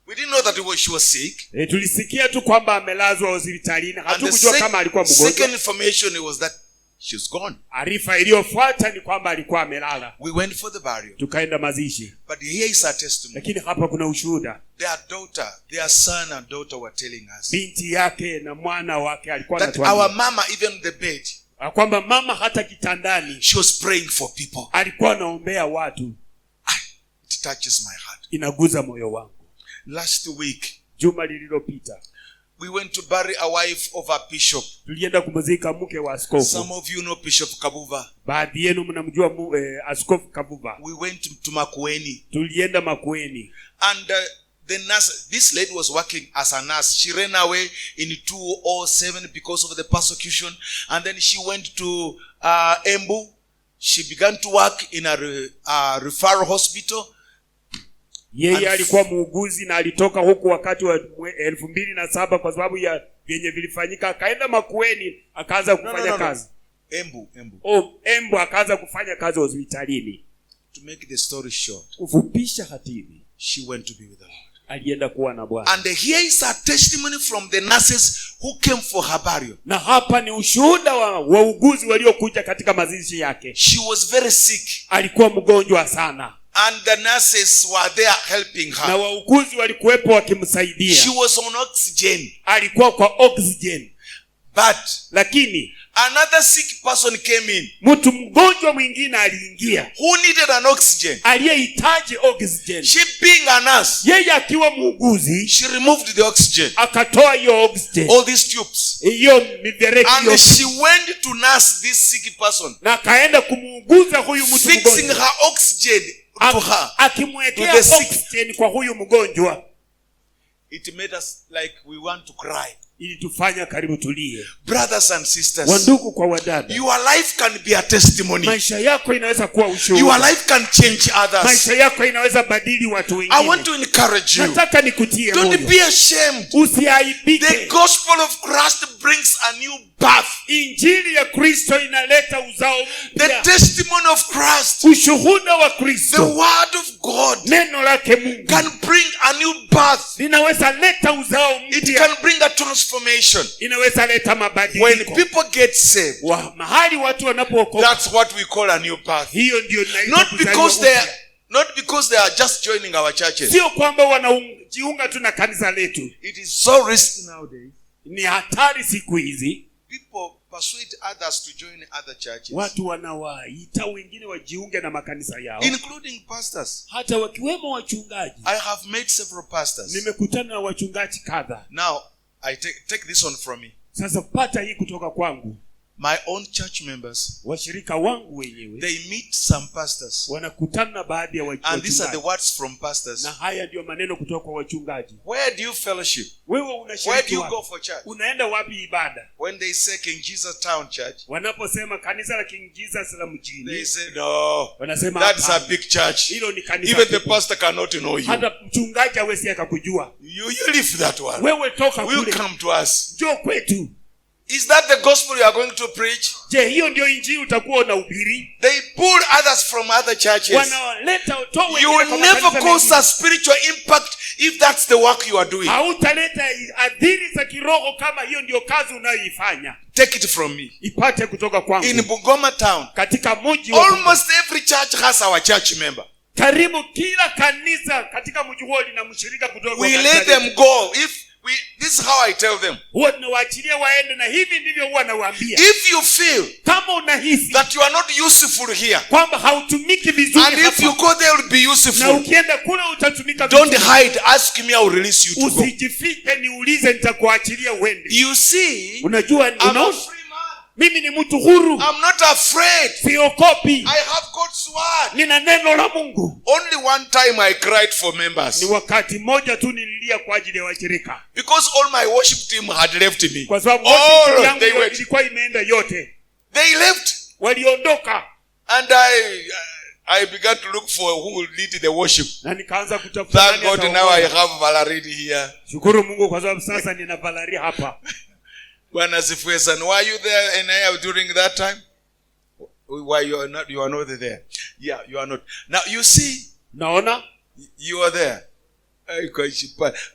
We didn't know that she was sick. Tulisikia tu kwamba amelazwa hospitalini, And the hatukujua kama alikuwa mgonjwa. second information was that she's gone. Arifa iliyofuata ni kwamba alikuwa amelala. We went for the burial. Tukaenda mazishi, But here is our testimony. lakini hapa kuna ushuhuda. Their daughter, their son and daughter were telling us Binti yake na mwana wake alikuwa that our anatuambia mama, even the bed, kwamba mama hata kitandani she was praying for people. alikuwa anaombea watu. It touches my heart. Inaguza moyo wangu. Last week, Juma lililopita we went to bury a wife of a bishop. tulienda kumzika mke wa askofu. Some of you know Bishop Kabuva. Baadhi yenu mnamjua askofu Kabuva. We went to Makueni. Tulienda Makueni And the nurse, this lady was working as a nurse. She ran away in 2007 because of the persecution. And then she went to Embu. She began to work in a referral hospital. Yeye alikuwa muuguzi na alitoka huku wakati wa 2007 kwa sababu ya vyenye vilifanyika, akaenda Makueni akaanza kufanya No. kazi. Embu, Embu. Oh, Embu akaanza kufanya kazi hospitalini. To make the story short, Kufupisha hadithi, she went to be with the Lord. alienda kuwa na Bwana. And here is her testimony from the nurses who came for her burial. Na hapa ni ushuhuda wa wauguzi waliokuja katika mazishi yake. She was very sick, Alikuwa mgonjwa sana, and the nurses were there helping na her. wauguzi walikuwepo wakimsaidia. She was on oxygen, Alikuwa kwa oxygen, but lakini another sick person came in mtu mgonjwa mwingine aliingia who needed an oxygen. aliyehitaji oxygen. She being a nurse, Yeye akiwa muuguzi she removed the oxygen, akatoa hiyo oxygen, all these tubes, hiyo mifereji and yote, she went to nurse this sick person, na akaenda kumuuguza huyu mtu fixing mgonjwa, her oxygen to her. akimwekea To the sick. oxygen kwa huyu mgonjwa. It made us like we want to cry. Ilitufanya karibu tulie. Brothers and sisters, Wandugu kwa wadada, your life can be a testimony. maisha yako inaweza kuwa Your ushuhuda, life can change others. maisha yako inaweza badili watu I want wengine. to encourage you. Nataka nikutie Don't moyo, be ashamed. The usiaibike. gospel of Christ brings a new birth. Injili ya Kristo inaleta uzao The mpya, testimony of Christ, ushuhuda wa the Kristo, word of God neno lake Mungu can bring a new birth. linaweza leta uzao It mpya, can bring a transformation. inaweza leta When mabadiliko. people get saved, Mahali watu wanapookoka, that's what we call a new birth. hiyo ndio inaitwa Not kuzaliwa because they upya. are, not because they are just joining our churches. Sio kwamba wanajiunga tu na kanisa letu. It is so risky nowadays. Ni hatari siku hizi, People persuade others to join other churches, watu wanawaita wengine wajiunge na makanisa yao, including pastors. hata wakiwemo wachungaji. I have made several pastors. Nimekutana na wachungaji kadha. Now, I take this one from me. Sasa pata hii kutoka kwangu. My own church members, Washirika wangu wenyewe they meet some pastors. wanakutana na baadhi ya And these are the wachungaji, words from pastors. na haya ndiyo maneno kutoka kwa wachungaji. Where do you fellowship? Wewe Where do unashiriki you wapi? go for church? Unaenda wapi ibada? When they say King Jesus Town Church, Wanaposema kanisa la King Jesus la they mjini, say, no, wanasema that's a hapana, big church. hilo ni kanisa Even the kubwa. pastor cannot know you. Hata mchungaji hawezi akakujua You leave that one. wewe, toka Will kule, come to us. njoo kwetu. Is that the gospel you are going to preach? Je, hiyo ndio injili utakuwa unahubiri? They pull others from other churches. Wanaleta toa You wengine will kwa never makanisa cause mengine. a spiritual impact if that's the work you are doing. Hautaleta adhiri za kiroho kama hiyo ndio kazi unayoifanya. Take it from me. Ipate kutoka In kwangu. Bungoma town, Katika mji wa almost every church has our church member. karibu kila kanisa katika mji huo lina mshirika kutoka kwa We kanisa let them letu. go. This is how I tell them. Huwa tunawaachilia waende, na hivi ndivyo huwa nawaambia, If you feel kama unahisi that you are not useful here, kwamba hautumiki vizuri and if you hapa, go there, you'll be na useful. ukienda kule utatumika Don't vizuri, hide. Ask me, I will release you to go. usijifiche, niulize, nitakuachilia uende. You see, Unajua, I'm a unaona free man. Mimi ni mtu huru. I'm not afraid. Siogopi. I have God's word. Nina neno la Mungu. Only one time I cried for members Ni wakati mmoja tu nililia kwa ajili ya washirika, because all my worship team had left me. kwa sababu worship team All yangu they went. ilikuwa imeenda yote, They left. waliondoka. And I began to look for who will lead the worship. Na nikaanza kutafuta Thank nani God now ataongoza. I have Valerie here. Shukuru Mungu kwa sababu sasa nina Valerie hapa. Bwana asifiwe sana. Were you there in air during that time? Why you are not? You are not there. Yeah, you are not. Now you see, Naona you are there.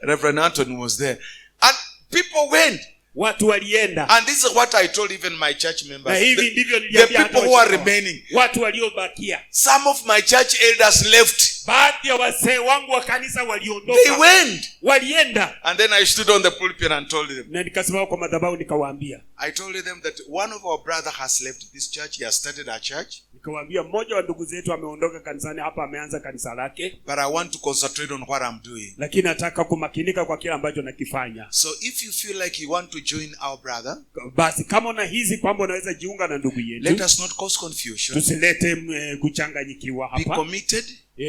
Reverend Anthony was there, and people went. Watu walienda. And this is what I told even my church members. Na hivi The, ndivyo the niliambia hata people who are washirika. remaining. Watu waliobakia. Some of my church elders left. Baadhi ya wazee wangu wa kanisa They waliondoka, went. walienda. And then I stood on the pulpit and told them. Na nikasimama kwa madhabahu nikawaambia, I told them that one of our brother has left this church. He has started a church. Nikawaambia mmoja wa ndugu zetu ameondoka kanisani hapa, ameanza kanisa lake, But I want to concentrate on what I'm doing. Lakini nataka kumakinika kwa kile ambacho nakifanya. So if you feel like you want to join our brother, Basi kama unahisi kwamba unaweza jiunga na ndugu let yetu, us not cause confusion. Tusilete kuchanganyikiwa Be hapa. committed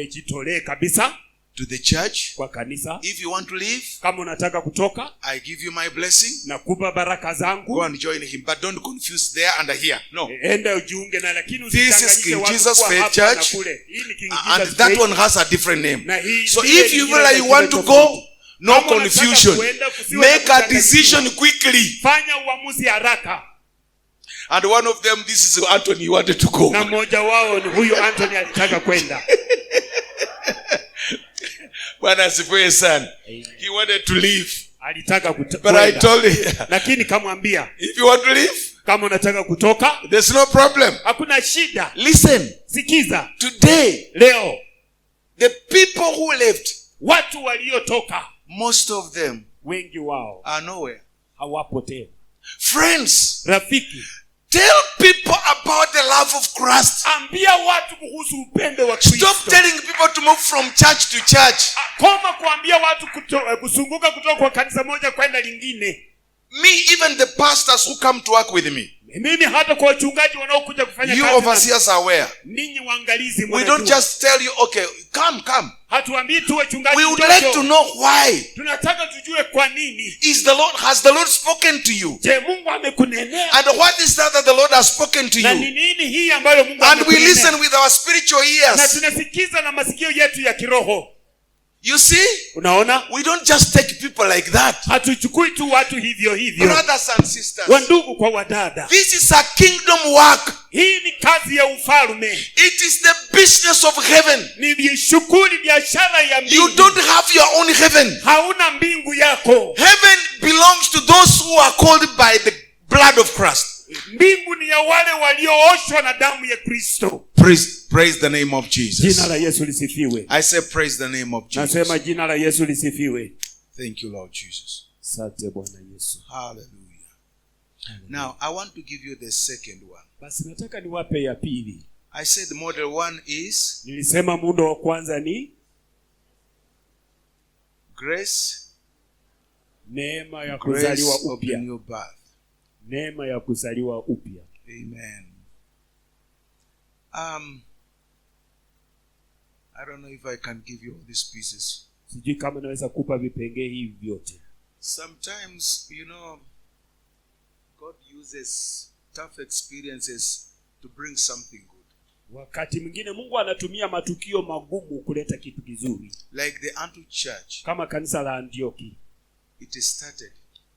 Jitolee kabisa to the church. kwa kanisa. If you want to leave, Kama unataka kutoka, I give you my blessing. Nakupa baraka Go zangu. and join him, but don't confuse there and here. No. Enda ujiunge na, lakini This is usichanganyike King watu Jesus kuwa Faith hapa na Church. kule. Hii ni King And Jesus that Faith. one has a different name. Na hii So ndiye if you ingine feel like you na want to jina go, tofauti. No Kama unataka confusion. kuenda, kusiwe na Make a kuchanganyikiwa. decision quickly. Fanya uamuzi haraka. And one of them, this is Anthony, he wanted to go. Na mmoja wao ni huyu Anthony alitaka kwenda. Bwana asifiwe sana. He wanted to leave. Alitaka But I kwenda. told him, Lakini kamwambia, if you want to leave, kama unataka kutoka, there's no problem. Hakuna shida. Listen, Sikiza. Today, Leo, the people who left, watu waliotoka, most of them wengi wao are nowhere. Hawapo tena. Friends, Rafiki, tell people about the love of Christ. Ambia watu kuhusu upendo wa Kristo. Stop telling people to move from church to church. Koma kuambia watu kusunguka kutoka kwa kanisa moja kwenda lingine. Me, even the pastors who come to work with me. Mimi hata kwa wachungaji wanaokuja kufanya You kazi na- overseers are aware. Ninyi waangalizi We mnajua. don't just tell you, okay, come, come. Hatuambii tu wachungaji We would njoo, like to njoo. know why. Tunataka tujue kwa nini. Has the Lord spoken to you? Je, Mungu amekunenea? And what is that that the Lord has spoken to Na you? ni nini hii ambayo Mungu And we amekunenea? listen with our spiritual Na ears. tunasikiza na masikio yetu ya kiroho. You see? Unaona? We don't just take people like that. Hatuchukui tu watu hivyo hivyo. Brothers and sisters, Wandugu kwa wadada. this is a kingdom work. Hii ni kazi ya ufalme. It is the business of heaven. Ni shughuli biashara ya You mbingu. don't have your own heaven. Hauna mbingu yako. Heaven belongs to those who are called by the blood of Christ. Mbingu ni ya wale waliooshwa na damu ya Kristo. Praise the name of Jesus. Jina la Yesu lisifiwe. I say praise the name of Jesus. Nasema jina la Yesu lisifiwe. Thank you, Lord Jesus. Asante Bwana Yesu. Hallelujah. Now, I want to give you the second one. Basi nataka niwape ya pili. I said model one is Nilisema muundo wa kwanza ni grace, neema ya grace kuzaliwa of the upya. new birth. Neema ya kuzaliwa upya. Amen. I don't know if I can give you all these pieces. Sijui kama naweza kupa vipengee hivi vyote. Sometimes, God uses tough experiences to bring something good. Wakati mwingine Mungu anatumia matukio magumu kuleta kitu kizuri. Like the Antioch Church, Kama kanisa la Antioki it started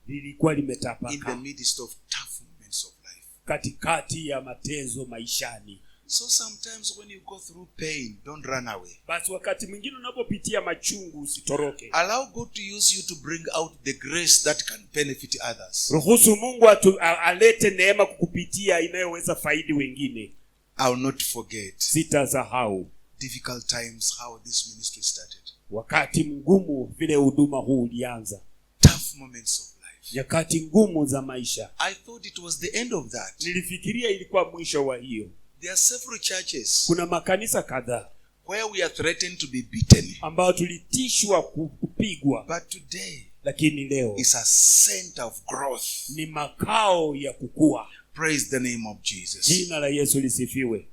lilikuwa in the limetapaka midst of tough moments of life. katikati ya matezo maishani. So sometimes when you go through pain, don't run away. Basi wakati mwingine unapopitia machungu usitoroke. Allow God to use you to bring out the grace that can benefit others. Ruhusu Mungu alete neema kukupitia inayoweza faidi wengine. I will not forget Sitasahau difficult times how this ministry started. Wakati mgumu vile huduma huu ulianza. Tough moments of life. Nyakati ngumu za maisha. I thought it was the end of that. Nilifikiria ilikuwa mwisho wa hiyo. There are several churches Kuna makanisa kadhaa where we are threatened to be beaten. ambao tulitishwa kupigwa. But today, Lakini leo is a center of growth. Ni makao ya kukua. Praise the name of Jesus. Jina la Yesu lisifiwe.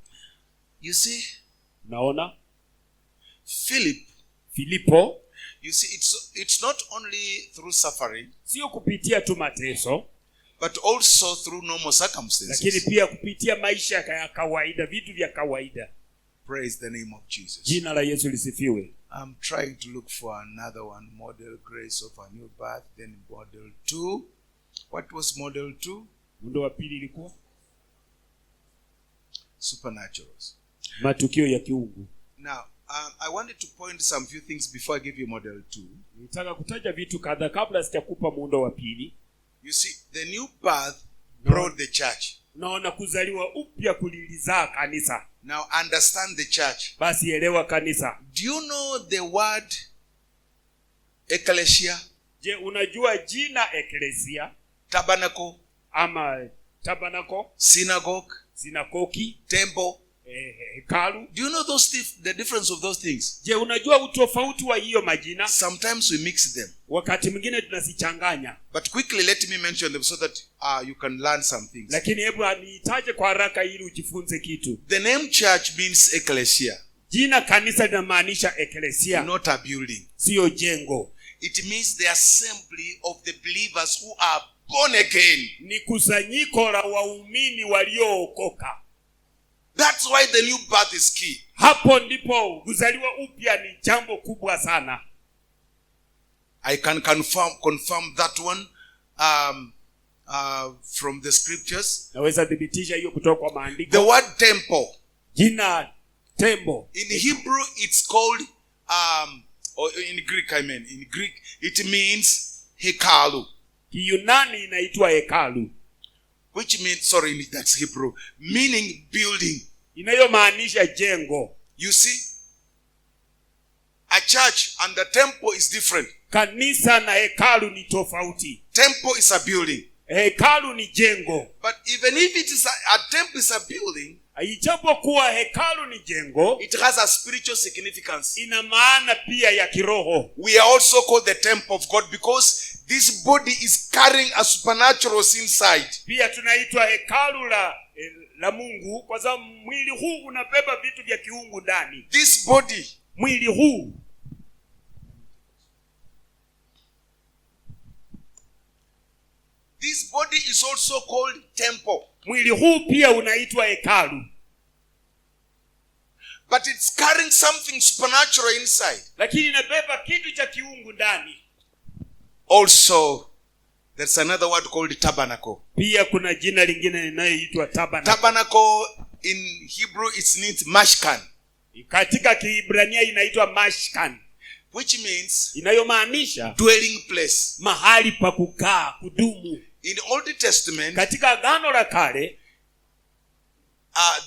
You see, Unaona, Philip, Filipo, you see, it's not only through suffering, sio kupitia tu mateso, but also through normal circumstances. Lakini pia kupitia maisha ya kawaida, vitu vya kawaida. Praise the name of Jesus. Jina la Yesu lisifiwe. I'm trying to look for another one, model grace of a new birth, then model two. What was model two? Muundo wa pili ilikuwa Supernaturals. Matukio ya kiungu. Now, I wanted to point some few things before I give you model two. Nitaka kutaja vitu kadhaa kabla sijakupa muundo wa pili. You see, the new birth brought the church. Unaona, kuzaliwa upya kulilizaa kanisa. Now, understand the church. Basi elewa kanisa. Do you know the word ecclesia, Je, unajua jina eklesia, tabernacle, ama tabanako, synagogue, sinagogi, temple? Hekalu? Do you know the difference of those things? Je, unajua utofauti wa hiyo majina? Sometimes we mix them. Wakati mwingine tunazichanganya. But quickly, let me mention them so that you can learn some things. Lakini hebu niitaje kwa haraka ili ujifunze kitu. The name church means ecclesia, Jina kanisa linamaanisha eklesia, not a building. siyo jengo. It means the assembly of the believers who are born again. Ni kusanyiko la waumini waliookoka. That's why the new birth is key. Hapo ndipo kuzaliwa upya ni jambo kubwa sana. I can confirm that one from the scriptures. Naweza thibitisha hiyo kutoka kwa maandiko. The word temple Jina temple, in Hebrew it's called, or in Greek, I mean, in Greek it means hekalu, Kiyunani inaitwa hekalu, which means, sorry, that's Hebrew, meaning building. Inayomaanisha jengo. You see, a church and the temple is different. Kanisa na hekalu ni tofauti. Temple is a building. Hekalu ni jengo. But even if it is a temple is a building, Ijapokuwa hekalu ni jengo, it has a spiritual significance. Ina maana pia ya kiroho. We are also called the temple of God because this body is carrying a supernatural inside. Pia tunaitwa hekalu la Mungu kwa sababu mwili huu unabeba vitu vya kiungu ndani. This body, Mwili huu, this body is also called temple. Mwili huu pia unaitwa hekalu. But it's carrying something supernatural inside. Lakini inabeba kitu cha kiungu ndani. Also, there's another word called tabernacle. Pia kuna jina lingine linayoitwa tabernacle. Tabernacle in Hebrew it means mashkan, Katika Kiibrania inaitwa mashkan, which means inayomaanisha dwelling place. Mahali pa kukaa, kudumu. In Old Testament, Katika Agano la Kale,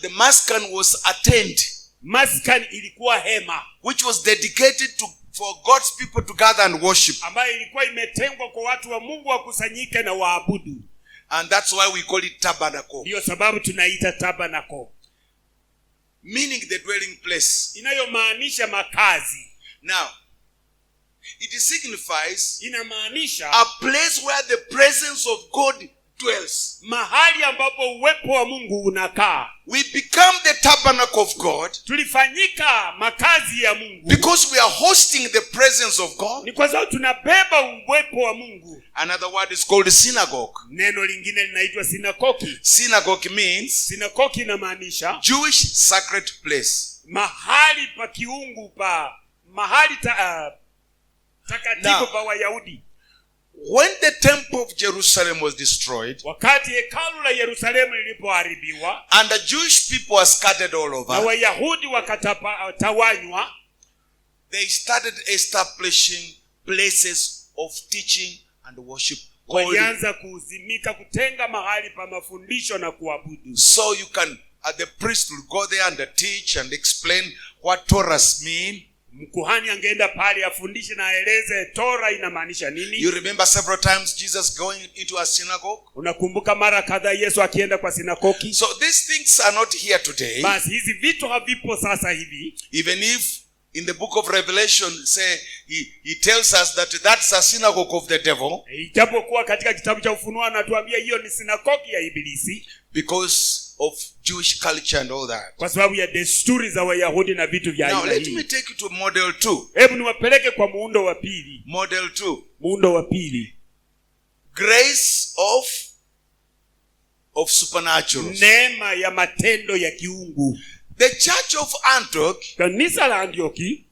the maskan was a tent maskan ilikuwa hema which was dedicated to for God's people to gather and worship. Ambayo ilikuwa imetengwa kwa watu wa Mungu wakusanyike na waabudu. And that's why we call it tabernacle, Ndiyo sababu tunaita tabernacle, meaning the dwelling place. Inayomaanisha makazi. Now, it signifies Inamaanisha a place where the presence of God dwells. Mahali ambapo uwepo wa Mungu unakaa. We become the tabernacle of God Tulifanyika makazi ya Mungu because we are hosting the presence of God. ni kwa sababu tunabeba uwepo wa Mungu. Another word is called synagogue. Neno lingine linaitwa sinagogi. Synagogue means Sinagogi inamaanisha Jewish sacred place. Mahali pa kiungu pa mahali takatifu Now, pa Wayahudi. when the temple of Jerusalem was destroyed Wakati hekalu la Yerusalemu lilipoharibiwa and the Jewish people were scattered all na over, Wayahudi wakatawanywa, they started establishing places of teaching and worship called walianza kuzimika kutenga mahali pa mafundisho na kuabudu. So you can, the priest will go there and teach and explain what Torahs mean. Mkuhani angeenda pale afundishe na aeleze Tora inamaanisha nini. You remember several times Jesus going into a synagogue. Unakumbuka mara kadhaa Yesu akienda kwa sinagogi. So these things are not here today. Basi hizi vitu havipo sasa hivi. Even if In the book of Revelation, say he tells us that that's a synagogue of the devil Ijapokuwa katika kitabu cha Ufunuo anatuambia hiyo ni sinagogi ya Ibilisi because of Jewish culture and all that. kwa sababu ya desturi za Wayahudi na vitu vya Now aina let me hii. take you to model 2. Hebu niwapeleke kwa muundo wa pili. Model 2. Muundo wa pili, Grace of supernaturals. neema ya matendo ya kiungu. The church of Antioch Kanisa la Antioki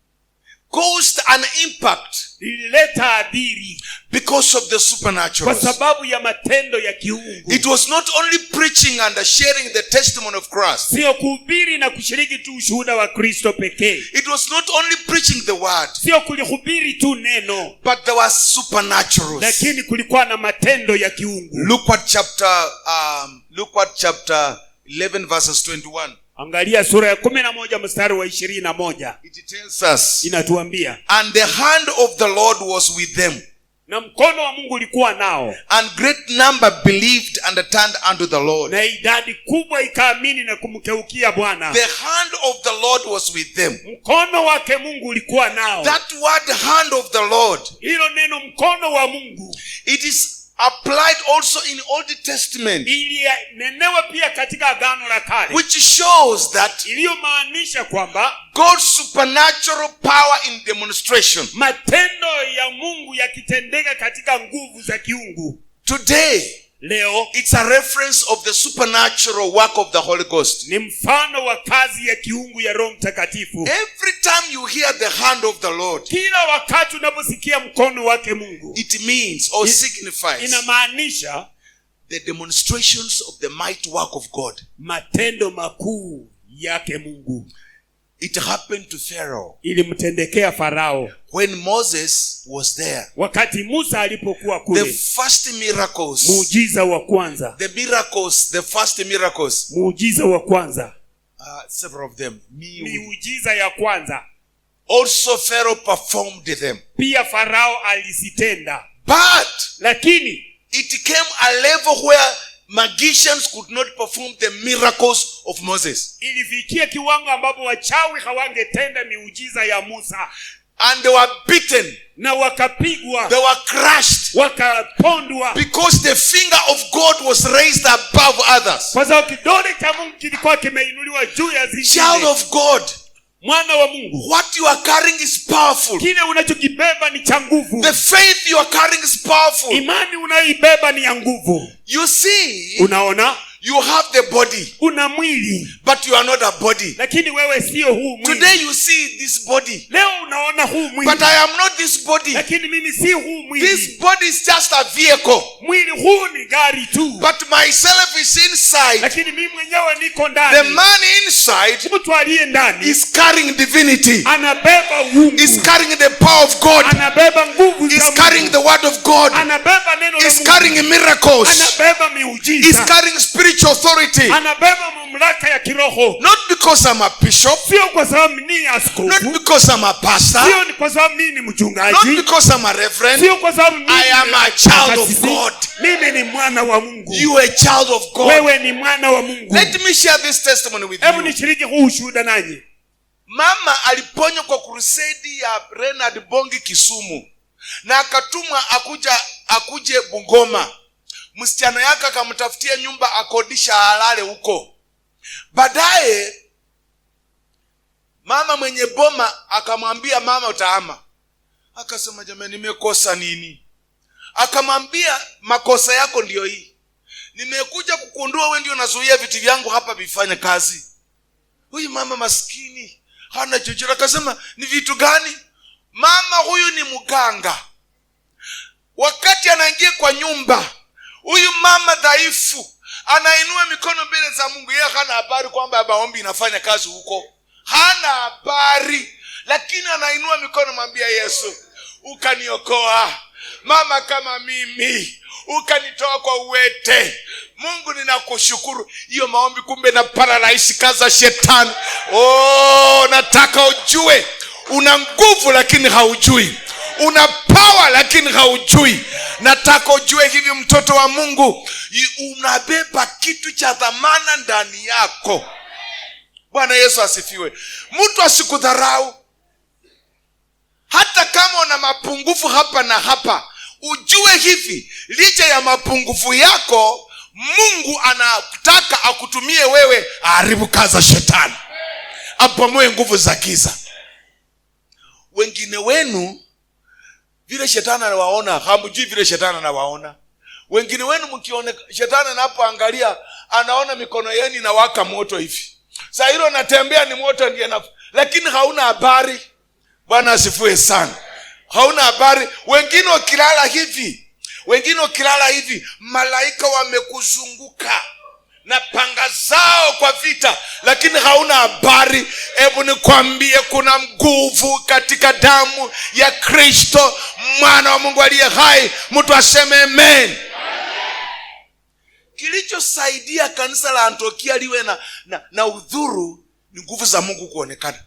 caused an impact lilileta adhiri because of the kwa supernaturals. sababu ya matendo ya kiungu. It was not only preaching and sharing the testimony of Christ. Sio kuhubiri na kushiriki tu ushuhuda wa Kristo pekee, It was not only preaching the word, sio kulihubiri tu neno, but there were supernaturals. lakini kulikuwa na matendo ya kiungu. Look what chapter 11 verses 21. Angalia sura ya 11 mstari wa 21, It tells us, inatuambia and the hand of the Lord was with them, na mkono wa Mungu ulikuwa nao, and great number believed and turned unto the Lord. na idadi kubwa ikaamini na kumkeukia Bwana. The hand of the Lord was with them. Mkono wake Mungu ulikuwa nao. That word hand of the Lord, Hilo neno mkono wa Mungu it is applied also in Old Testament, ilinenewa pia katika Agano la Kale, which shows that iliyomaanisha kwamba God's supernatural power in demonstration. matendo ya Mungu yakitendeka katika nguvu za kiungu. Today, Leo it's a reference of the supernatural work of the Holy Ghost. ni mfano wa kazi ya kiungu ya Roho Mtakatifu. Every time you hear the hand of the Lord, Kila wakati unaposikia mkono wake Mungu, it means or signifies inamaanisha the demonstrations of the might work of God. matendo makuu yake Mungu. It happened to Pharaoh Ilimtendekea Farao when Moses was there. wakati Musa alipokuwa The kule. first miracles, Muujiza wa kwanza, the miracles, the first miracles, muujiza wa kwanza, several of them. miujiza ya kwanza Also, Pharaoh performed them. pia Farao alizitenda, But lakini it came a level where magicians could not perform the miracles of Moses. ilifikia kiwango ambapo wachawi hawangetenda miujiza ya Musa, And they were beaten, na wakapigwa, they were crushed, wakapondwa, because the finger of God was raised above others. kwa sababu kidole cha Mungu kilikuwa kimeinuliwa juu ya Child zingine. of God, Mwana wa Mungu, what you are carrying is powerful. kile unachokibeba ni cha nguvu. The faith you are carrying is powerful. Imani unayoibeba ni ya nguvu. You see, Unaona, you have the body, una mwili but you are not a body. lakini wewe sio huu mwili. Today you see this body, Leo unaona huu mwili, but I am not this body. lakini mimi si huu mwili. This body is just a vehicle, Mwili huu ni gari tu, but myself is inside. lakini mimi mwenyewe niko The ndani. man inside Mtu aliye ndani is carrying divinity, anabeba uungu, is carrying the power of God, anabeba nguvu za is Mungu, carrying the word of God, anabeba neno la is Mungu, carrying miracles, anabeba is miujiza, carrying spiritual authority. anabeba mamlaka ya kiroho. Not because I'm a bishop, Sio kwa sababu ni not askofu, because I'm a pastor, sio ni kwa sababu mimi ni not mchungaji, because I'm a reverend. sio kwa sababu mimi I am ni a child of kasisi. God. Mimi ni mwana wa Mungu. You are a child of God. Wewe ni mwana wa Mungu. Let me share this testimony with Hebu you. nishiriki huu ushuhuda nanyi. Mama aliponywa kwa crusade ya Renard Bongi Kisumu, na akatumwa akuje Bungoma. Msichana yake akamtafutia nyumba akodisha alale huko. Baadaye mama mwenye boma akamwambia, mama utahama. Akasema, jamani, nimekosa nini? Akamwambia, makosa yako ndiyo hii, nimekuja kukundua wewe ndio unazuia vitu vyangu hapa vifanye kazi. Huyu mama maskini hana chochote, akasema ni vitu gani? Mama huyu ni mganga. Wakati anaingia kwa nyumba, huyu mama dhaifu anainua mikono mbele za Mungu. Yeye hana habari kwamba maombi inafanya kazi huko, hana habari, lakini anainua mikono, mwambia Yesu, ukaniokoa mama kama mimi, ukanitoa kwa uwete. Mungu ninakushukuru. Hiyo maombi kumbe na paralyze kaza shetani. Oh, nataka ujue una nguvu lakini haujui, una power lakini haujui. Nataka ujue hivi, mtoto wa Mungu, unabeba kitu cha dhamana ndani yako. Bwana Yesu asifiwe. Mtu asikudharau. Hata kama una mapungufu hapa na hapa, ujue hivi, licha ya mapungufu yako, Mungu anataka akutumie wewe aharibu kazi za shetani, apomoe nguvu za giza. Wengine wenu vile shetani anawaona, hamjui vile shetani anawaona. Wengine wenu mkione shetani anapoangalia, anaona mikono yenu inawaka moto hivi. Saa hilo natembea ni moto ndiye na, lakini hauna habari. Bwana asifiwe sana. Hauna habari. Wengine wakilala hivi, wengine wakilala hivi, malaika wamekuzunguka na panga zao kwa vita, lakini hauna habari. Hebu nikwambie, kuna nguvu katika damu ya Kristo, mwana wa Mungu aliye hai. Mtu aseme amen. Kilichosaidia kanisa la Antiokia liwe na udhuru ni nguvu za Mungu kuonekana,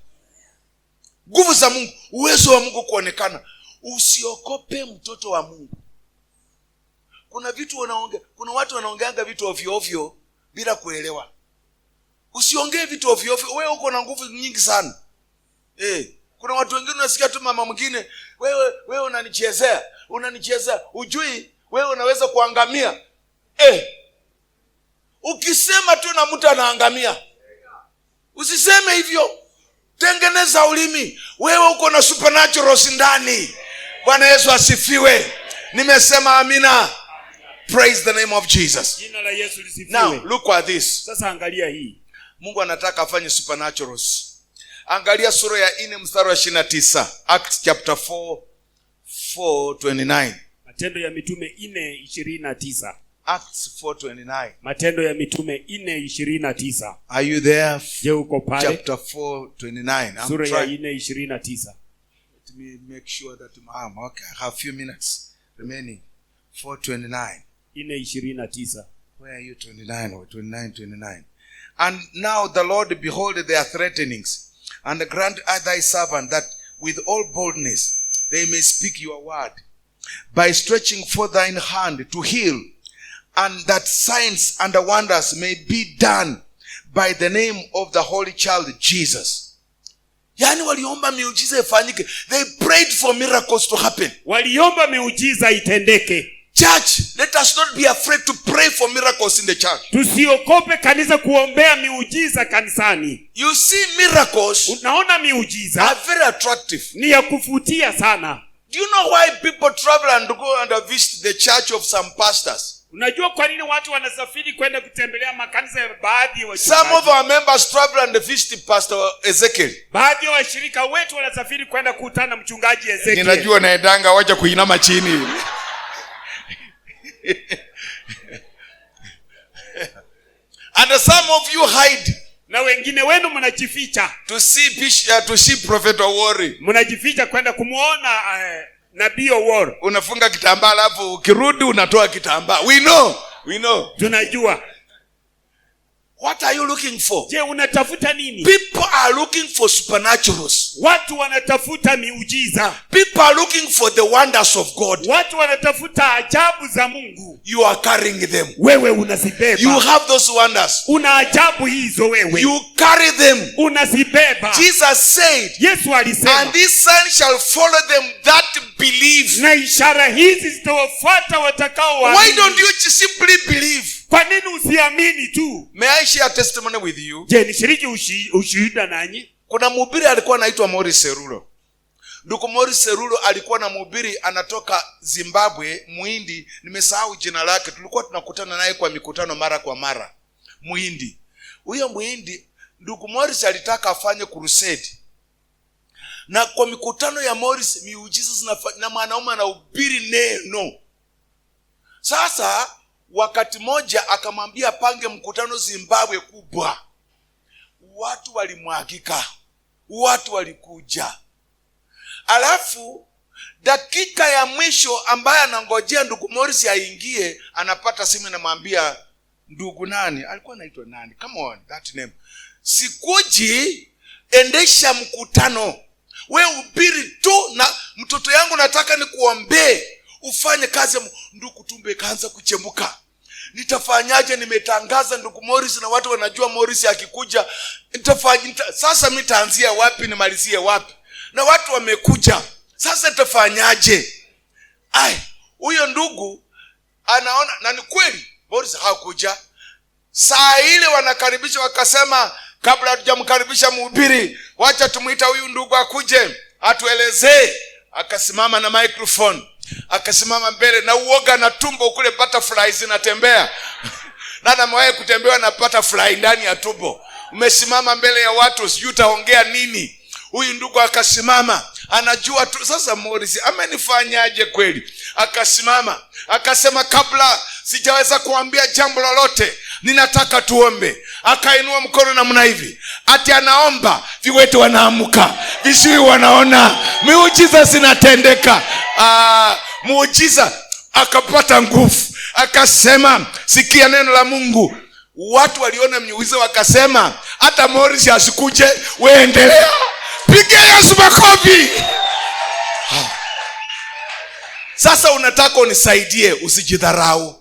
nguvu za Mungu, uwezo wa Mungu kuonekana. Usiogope mtoto wa Mungu. Kuna vitu wanaongea, kuna watu wanaongeanga vitu ovyo ovyo bila kuelewa. Usiongee vitu ovyo ovyo, wewe uko na nguvu nyingi sana. Kuna watu wengine unasikia tu mama mwingine, wewe unanichezea, unanichezea, ujui wewe unaweza kuangamia. Ukisema tu na mtu anaangamia. Usiseme hivyo. Tengeneza ulimi. Wewe uko na supernaturals ndani. Bwana Yesu asifiwe. Nimesema amina. Praise the name of Jesus. Jina la Yesu lisifiwe. Now look at this. Sasa angalia hii. Mungu anataka afanye supernaturals. Angalia sura ya 4 mstari wa 29. Acts chapter 4 4:29. Matendo ya Mitume 4:29. Acts 4:29. Matendo ya Mitume 4:29. Are you there? Je, uko pale? Chapter 4:29. I'm Sura ya trying. 4:29. Let me make sure that I'm okay. I have few minutes remaining. 4:29. 4:29. Where are you? 29 or 29:29. And now the Lord behold their threatenings, and grant thy servant that with all boldness they may speak your word, by stretching forth thine hand to heal, and that signs and wonders may be done by the name of the Holy Child Jesus. Yani waliomba miujiza ifanyike. They prayed for miracles to happen. Waliomba miujiza itendeke. Church, let us not be afraid to pray for miracles in the church. Tusiogope kanisa kuombea miujiza kanisani. You see, miracles Unaona miujiza are very attractive. ni ya kuvutia sana. Do you know why people travel and go and visit the church of some pastors? Unajua kwa nini watu wanasafiri kwenda kutembelea makanisa ya baadhi ya Some of wachungaji? our members travel and visit Pastor Ezekiel. Baadhi ya washirika wetu wanasafiri kwenda kukutana na mchungaji Ezekiel. Ninajua naendanga, wacha kuinama chini. And some of you hide Na wengine wenu mnajificha, to see Prophet Owori. mnajificha kwenda kumuona nabii Owori. Unafunga kitambaa alafu ukirudi unatoa kitambaa. We know, we know. Tunajua. What are you looking for? Je, unatafuta nini? People are looking for supernaturals. Watu wanatafuta miujiza, People are looking for the wonders of God. watu wanatafuta ajabu za Mungu. You are carrying them. Wewe You unazibeba, have those wonders. una ajabu hizo wewe You carry them. unazibeba. Jesus said, Yesu alisema, and this sign shall follow them that believe. na ishara hizi zitawafuata watakao Why waamini. don't you simply believe? Kwa nini usiamini tu? May I share testimony with you? Je, nishiriki ushuhuda nanyi? Kuna mhubiri alikuwa anaitwa Morris Serulo. Ndugu Morris Serulo alikuwa na mhubiri anatoka Zimbabwe, Muhindi, nimesahau jina lake. Tulikuwa tunakutana naye kwa mikutano mara kwa mara. Muhindi. Huyo Muhindi, ndugu Morris alitaka afanye crusade. Na kwa mikutano ya Morris miujiza zinafanyika na mwanaume anahubiri neno. Sasa wakati moja akamwambia apange mkutano Zimbabwe kubwa. Watu walimwagika, watu walikuja. Alafu dakika ya mwisho ambaye anangojea ndugu Morris aingie, anapata simu inamwambia ndugu nani, alikuwa anaitwa nani, come on that name, sikuji, endesha mkutano, we ubiri tu na mtoto yangu nataka nikuombee ufanye kazi ya ndugu. Tumbe ikaanza kuchemuka. Nitafanyaje? Nimetangaza ndugu Morris na watu wanajua Morris akikuja sasa mimi nitaanzia wapi nimalizie wapi? Na watu wamekuja. Sasa tafanyaje? Ai, huyo ndugu anaona, na ni kweli Morris hakuja. Saa ile wanakaribisha, wakasema kabla hatujamkaribisha mhubiri, wacha tumuita huyu ndugu akuje atuelezee. Akasimama na microphone, akasimama mbele na uoga na tumbo kule, butterfly zinatembea. Nani amewahi kutembewa na butterfly ndani ya tumbo? Umesimama mbele ya watu, sijui utaongea nini. Huyu ndugu akasimama, anajua tu sasa Morris amenifanyaje kweli. Akasimama akasema, kabla sijaweza kuambia jambo lolote, ninataka tuombe. Akainua mkono namna hivi, ati anaomba, viwete wanaamka, viziwi wanaona, miujiza zinatendeka. Muujiza. Akapata nguvu, akasema, sikia neno la Mungu. Watu waliona miujiza wakasema, hata Morris asikuje, wewe endelea. Piga Yesu makofi. Sasa unataka unisaidie, usijidharau.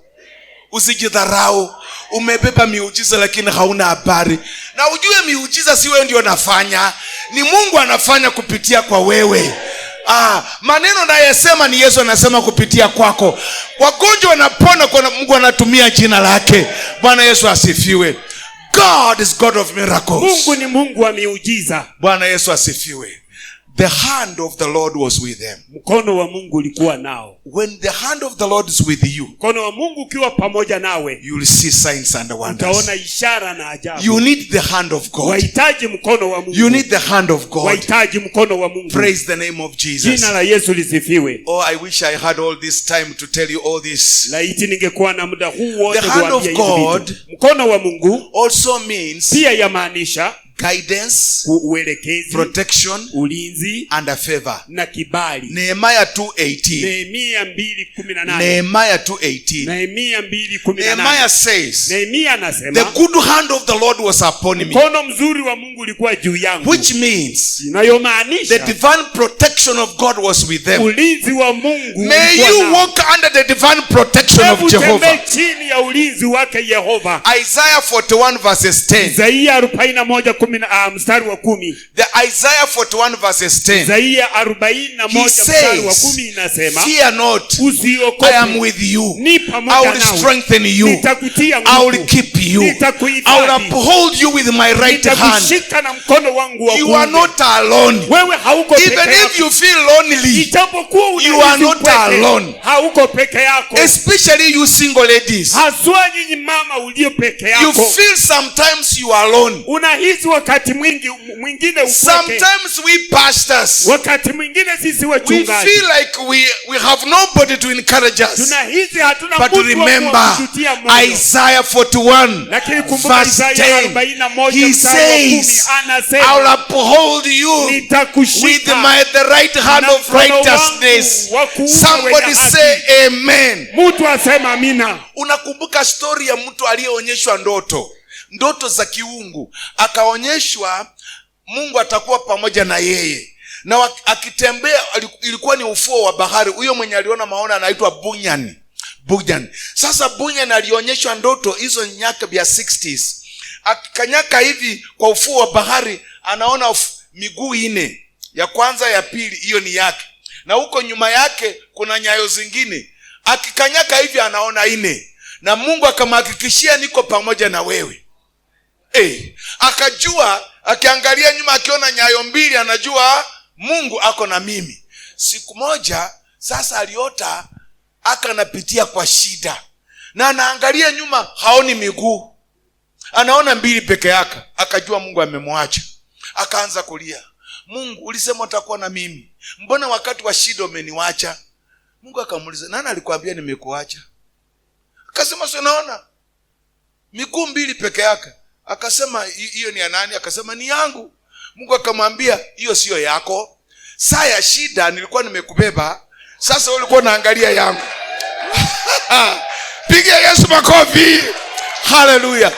Usijidharau. Umebeba miujiza lakini hauna habari. Na ujue miujiza si wewe ndio unafanya, ni Mungu anafanya kupitia kwa wewe. Maneno nayesema ni Yesu anasema kupitia kwako. Wagonjwa wanapona kwa Mungu anatumia jina lake. Bwana Yesu asifiwe. God is God of miracles. Mungu ni Mungu wa miujiza. Bwana Yesu asifiwe. The hand of the Lord was with them. Mkono wa Mungu ulikuwa nao. When the hand of the Lord is with you, Mkono wa Mungu ukiwa pamoja nawe, you will see signs and wonders. utaona ishara na ajabu. You need the hand of God. Wahitaji mkono wa Mungu. You need the hand of God. Wahitaji mkono wa Mungu. Praise the name of Jesus. Jina la Yesu lisifiwe. Oh, I wish I had all this time to tell you all this. Laiti ningekuwa na muda huu wote The hand of kuambia hizi God vitu. Mkono wa Mungu also means pia yamaanisha guidance, uelekezi, protection, ulinzi and a favor. na kibali. Nehemiah 2:18. Nehemia 2:18. Nehemiah 2:18. Nehemia 2:18. Nehemiah says, Nehemia the anasema good hand of the Lord was upon me, mkono mzuri wa Mungu ulikuwa juu yangu, which means the inayomaanisha divine protection of God was with them. ulinzi wa Mungu May ulikuwa you nao. walk under the divine protection of Hebu tembee Jehovah. chini ya ulinzi wake Yehova. Isaiah 41 verses 10. Isaia 41 mstari wa 10. The Isaiah 41 verses 10. Isaia 41 He mstari wa 10 says, inasema, fear not, usiogope, I am with you. ni I pamoja will nawe, strengthen you. nitakutia I will nguvu, keep you. I will nitakuhifadhi, uphold you with my right hand. nitakushika na mkono wangu wa You are kuume. not alone. Wewe hauko Even peke if yako. you feel lonely, Ijapokuwa you are unahisi not upweke, alone. hauko peke yako. Especially you single ladies, Haswa nyinyi mama ulio peke you yako, feel sometimes you are alone. unahisi wakati mwingi mwingine upweke. Sometimes we pastors, Wakati mwingine sisi we wachungaji feel like we have nobody to encourage us. tunahisi hatuna But mtu wa remember kututia moyo. Isaiah 41 Lakini kumbuka verse Isaya 10. 41 He mstari wa 10 says, anasema, I'll uphold you with nitakushika my the right hand na of mkono wangu righteousness. wa kuume Somebody wenye haki. say amen. Mtu asema amina. Unakumbuka story ya mtu aliyeonyeshwa ndoto za kiungu, akaonyeshwa Mungu atakuwa pamoja na yeye na akitembea, ilikuwa ni ufuo wa bahari. Huyo mwenye aliona maono anaitwa Bunyan. Bunyan. Sasa Bunyan alionyeshwa ndoto hizo nyaka vya 60s. Akikanyaka hivi kwa ufuo wa bahari, anaona miguu ine, ya kwanza, ya pili, hiyo ni yake, na huko nyuma yake kuna nyayo zingine. Akikanyaka hivi anaona ine, na Mungu akamhakikishia niko pamoja na wewe. Akajua, akiangalia nyuma akiona nyayo mbili, anajua Mungu ako na mimi. Siku moja sasa aliota akanapitia kwa shida, na anaangalia nyuma haoni miguu, anaona mbili peke yake. Akajua Mungu amemwacha. Akaanza kulia, Mungu ulisema utakuwa na mimi, mbona wakati wa shida umeniacha? Mungu akamuuliza, nani alikwambia nimekuacha? Akasema, si unaona miguu mbili peke yake. Akasema, hiyo ni ya nani? Akasema, ni yangu. Mungu akamwambia, hiyo sio yako. Saa ya shida nilikuwa nimekubeba, sasa wewe ulikuwa unaangalia yangu. Piga Yesu makofi. Hallelujah.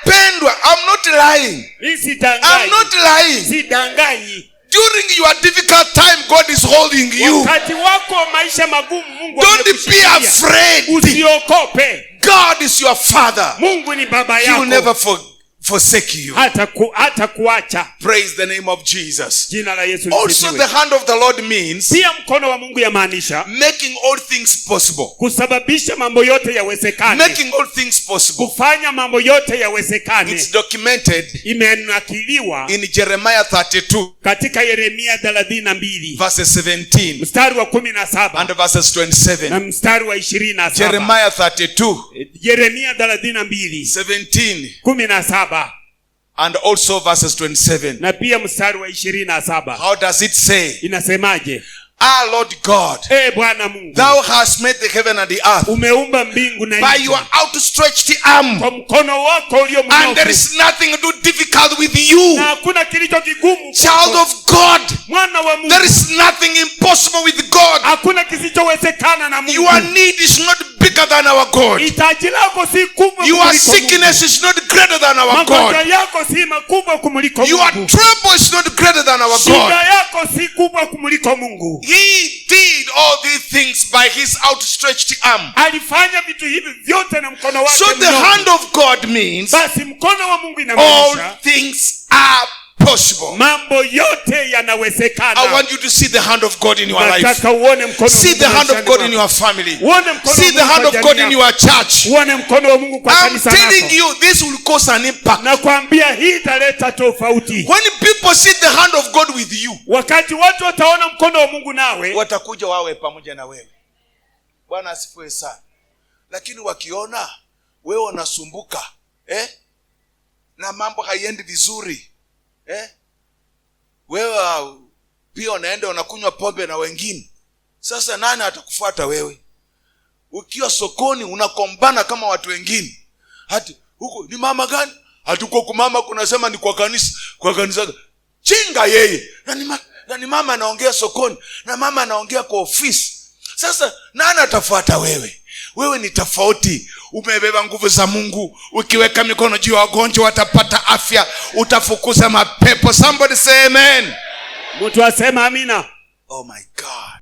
Mpendwa, I'm not lying. I'm not lying. Sidanganyi. During your difficult time, God is holding you. Wakati wako maisha magumu, Mungu Don't be amekushikilia. afraid. Usiogope. God is your father. Mungu ni baba He will yako. never forsake you. Hata kuacha. Praise the name of Jesus. Jina la Yesu Also, lisifiwe. the hand of the Lord means Pia mkono wa Mungu yamaanisha making all things possible. kusababisha mambo yote yawezekane, Making all things possible. kufanya mambo yote yawezekane. It's documented Imenakiliwa in Jeremiah 32, katika Yeremia 32 verses 17 mstari wa 17 and verses na 27. mstari wa 27. Jeremiah 32, Yeremia 32 17 17 and also verses 27. na pia mstari wa 27. How does it say? Inasemaje? Ah, Lord God, E Bwana Mungu, thou hast made the heaven and the earth umeumba mbingu na by nchi your outstretched arm, kwa mkono wako ulio and there mnyofu, is nothing too difficult with you. na hakuna kilicho kigumu Child kwako. of God, Mwana wa Mungu, there is nothing impossible with God. hakuna kisichowezekana na Mungu. Your need is not bigger than our God. Hitaji lako si kubwa Your kumuliko Mungu. sickness is not greater than our Magonjwa God. yako si makubwa kumuliko Your Mungu. trouble is not greater than our Shida God. yako si kubwa kumuliko Mungu. He did all these things by his outstretched arm. Alifanya vitu hivi vyote na mkono wake So the mnyofu. hand of God means Basi mkono wa Mungu all inamaanisha things are possible. mambo yote I yanawezekana. want you to see the hand of God in your life. Nataka uone mkono wa See Mungu the hand of maishani God in mwako. your family. Uone mkono wa See the Mungu hand kwa of God jamii in yako. your church. Uone mkono wa Mungu kwa I'm kanisa telling lako. you, this will cause an impact. Nakwambia hii italeta tofauti. When people see the hand of God with you, Wakati watu wataona mkono wa Mungu nawe, watakuja wawe pamoja na wewe. Bwana asifiwe sana. Lakini wakiona wewe unasumbuka, eh? Na mambo haiendi vizuri, eh? Wewe pia unaenda unakunywa pombe na wengine. Sasa nani atakufuata wewe? Ukiwa sokoni unakombana kama watu wengine. Hati huko ni mama gani? Hatuko kumama kunasema ni kwa kanisa, kwa kanisa. Chinga yeye. Na ni mama anaongea sokoni, na mama anaongea kwa ofisi. Sasa nani atafuata wewe? Wewe ni tofauti. Umebeba nguvu za Mungu. Ukiweka mikono juu ya wagonjwa watapata afya, utafukuza mapepo. Somebody say amen. Mtu asema amina. Oh my God.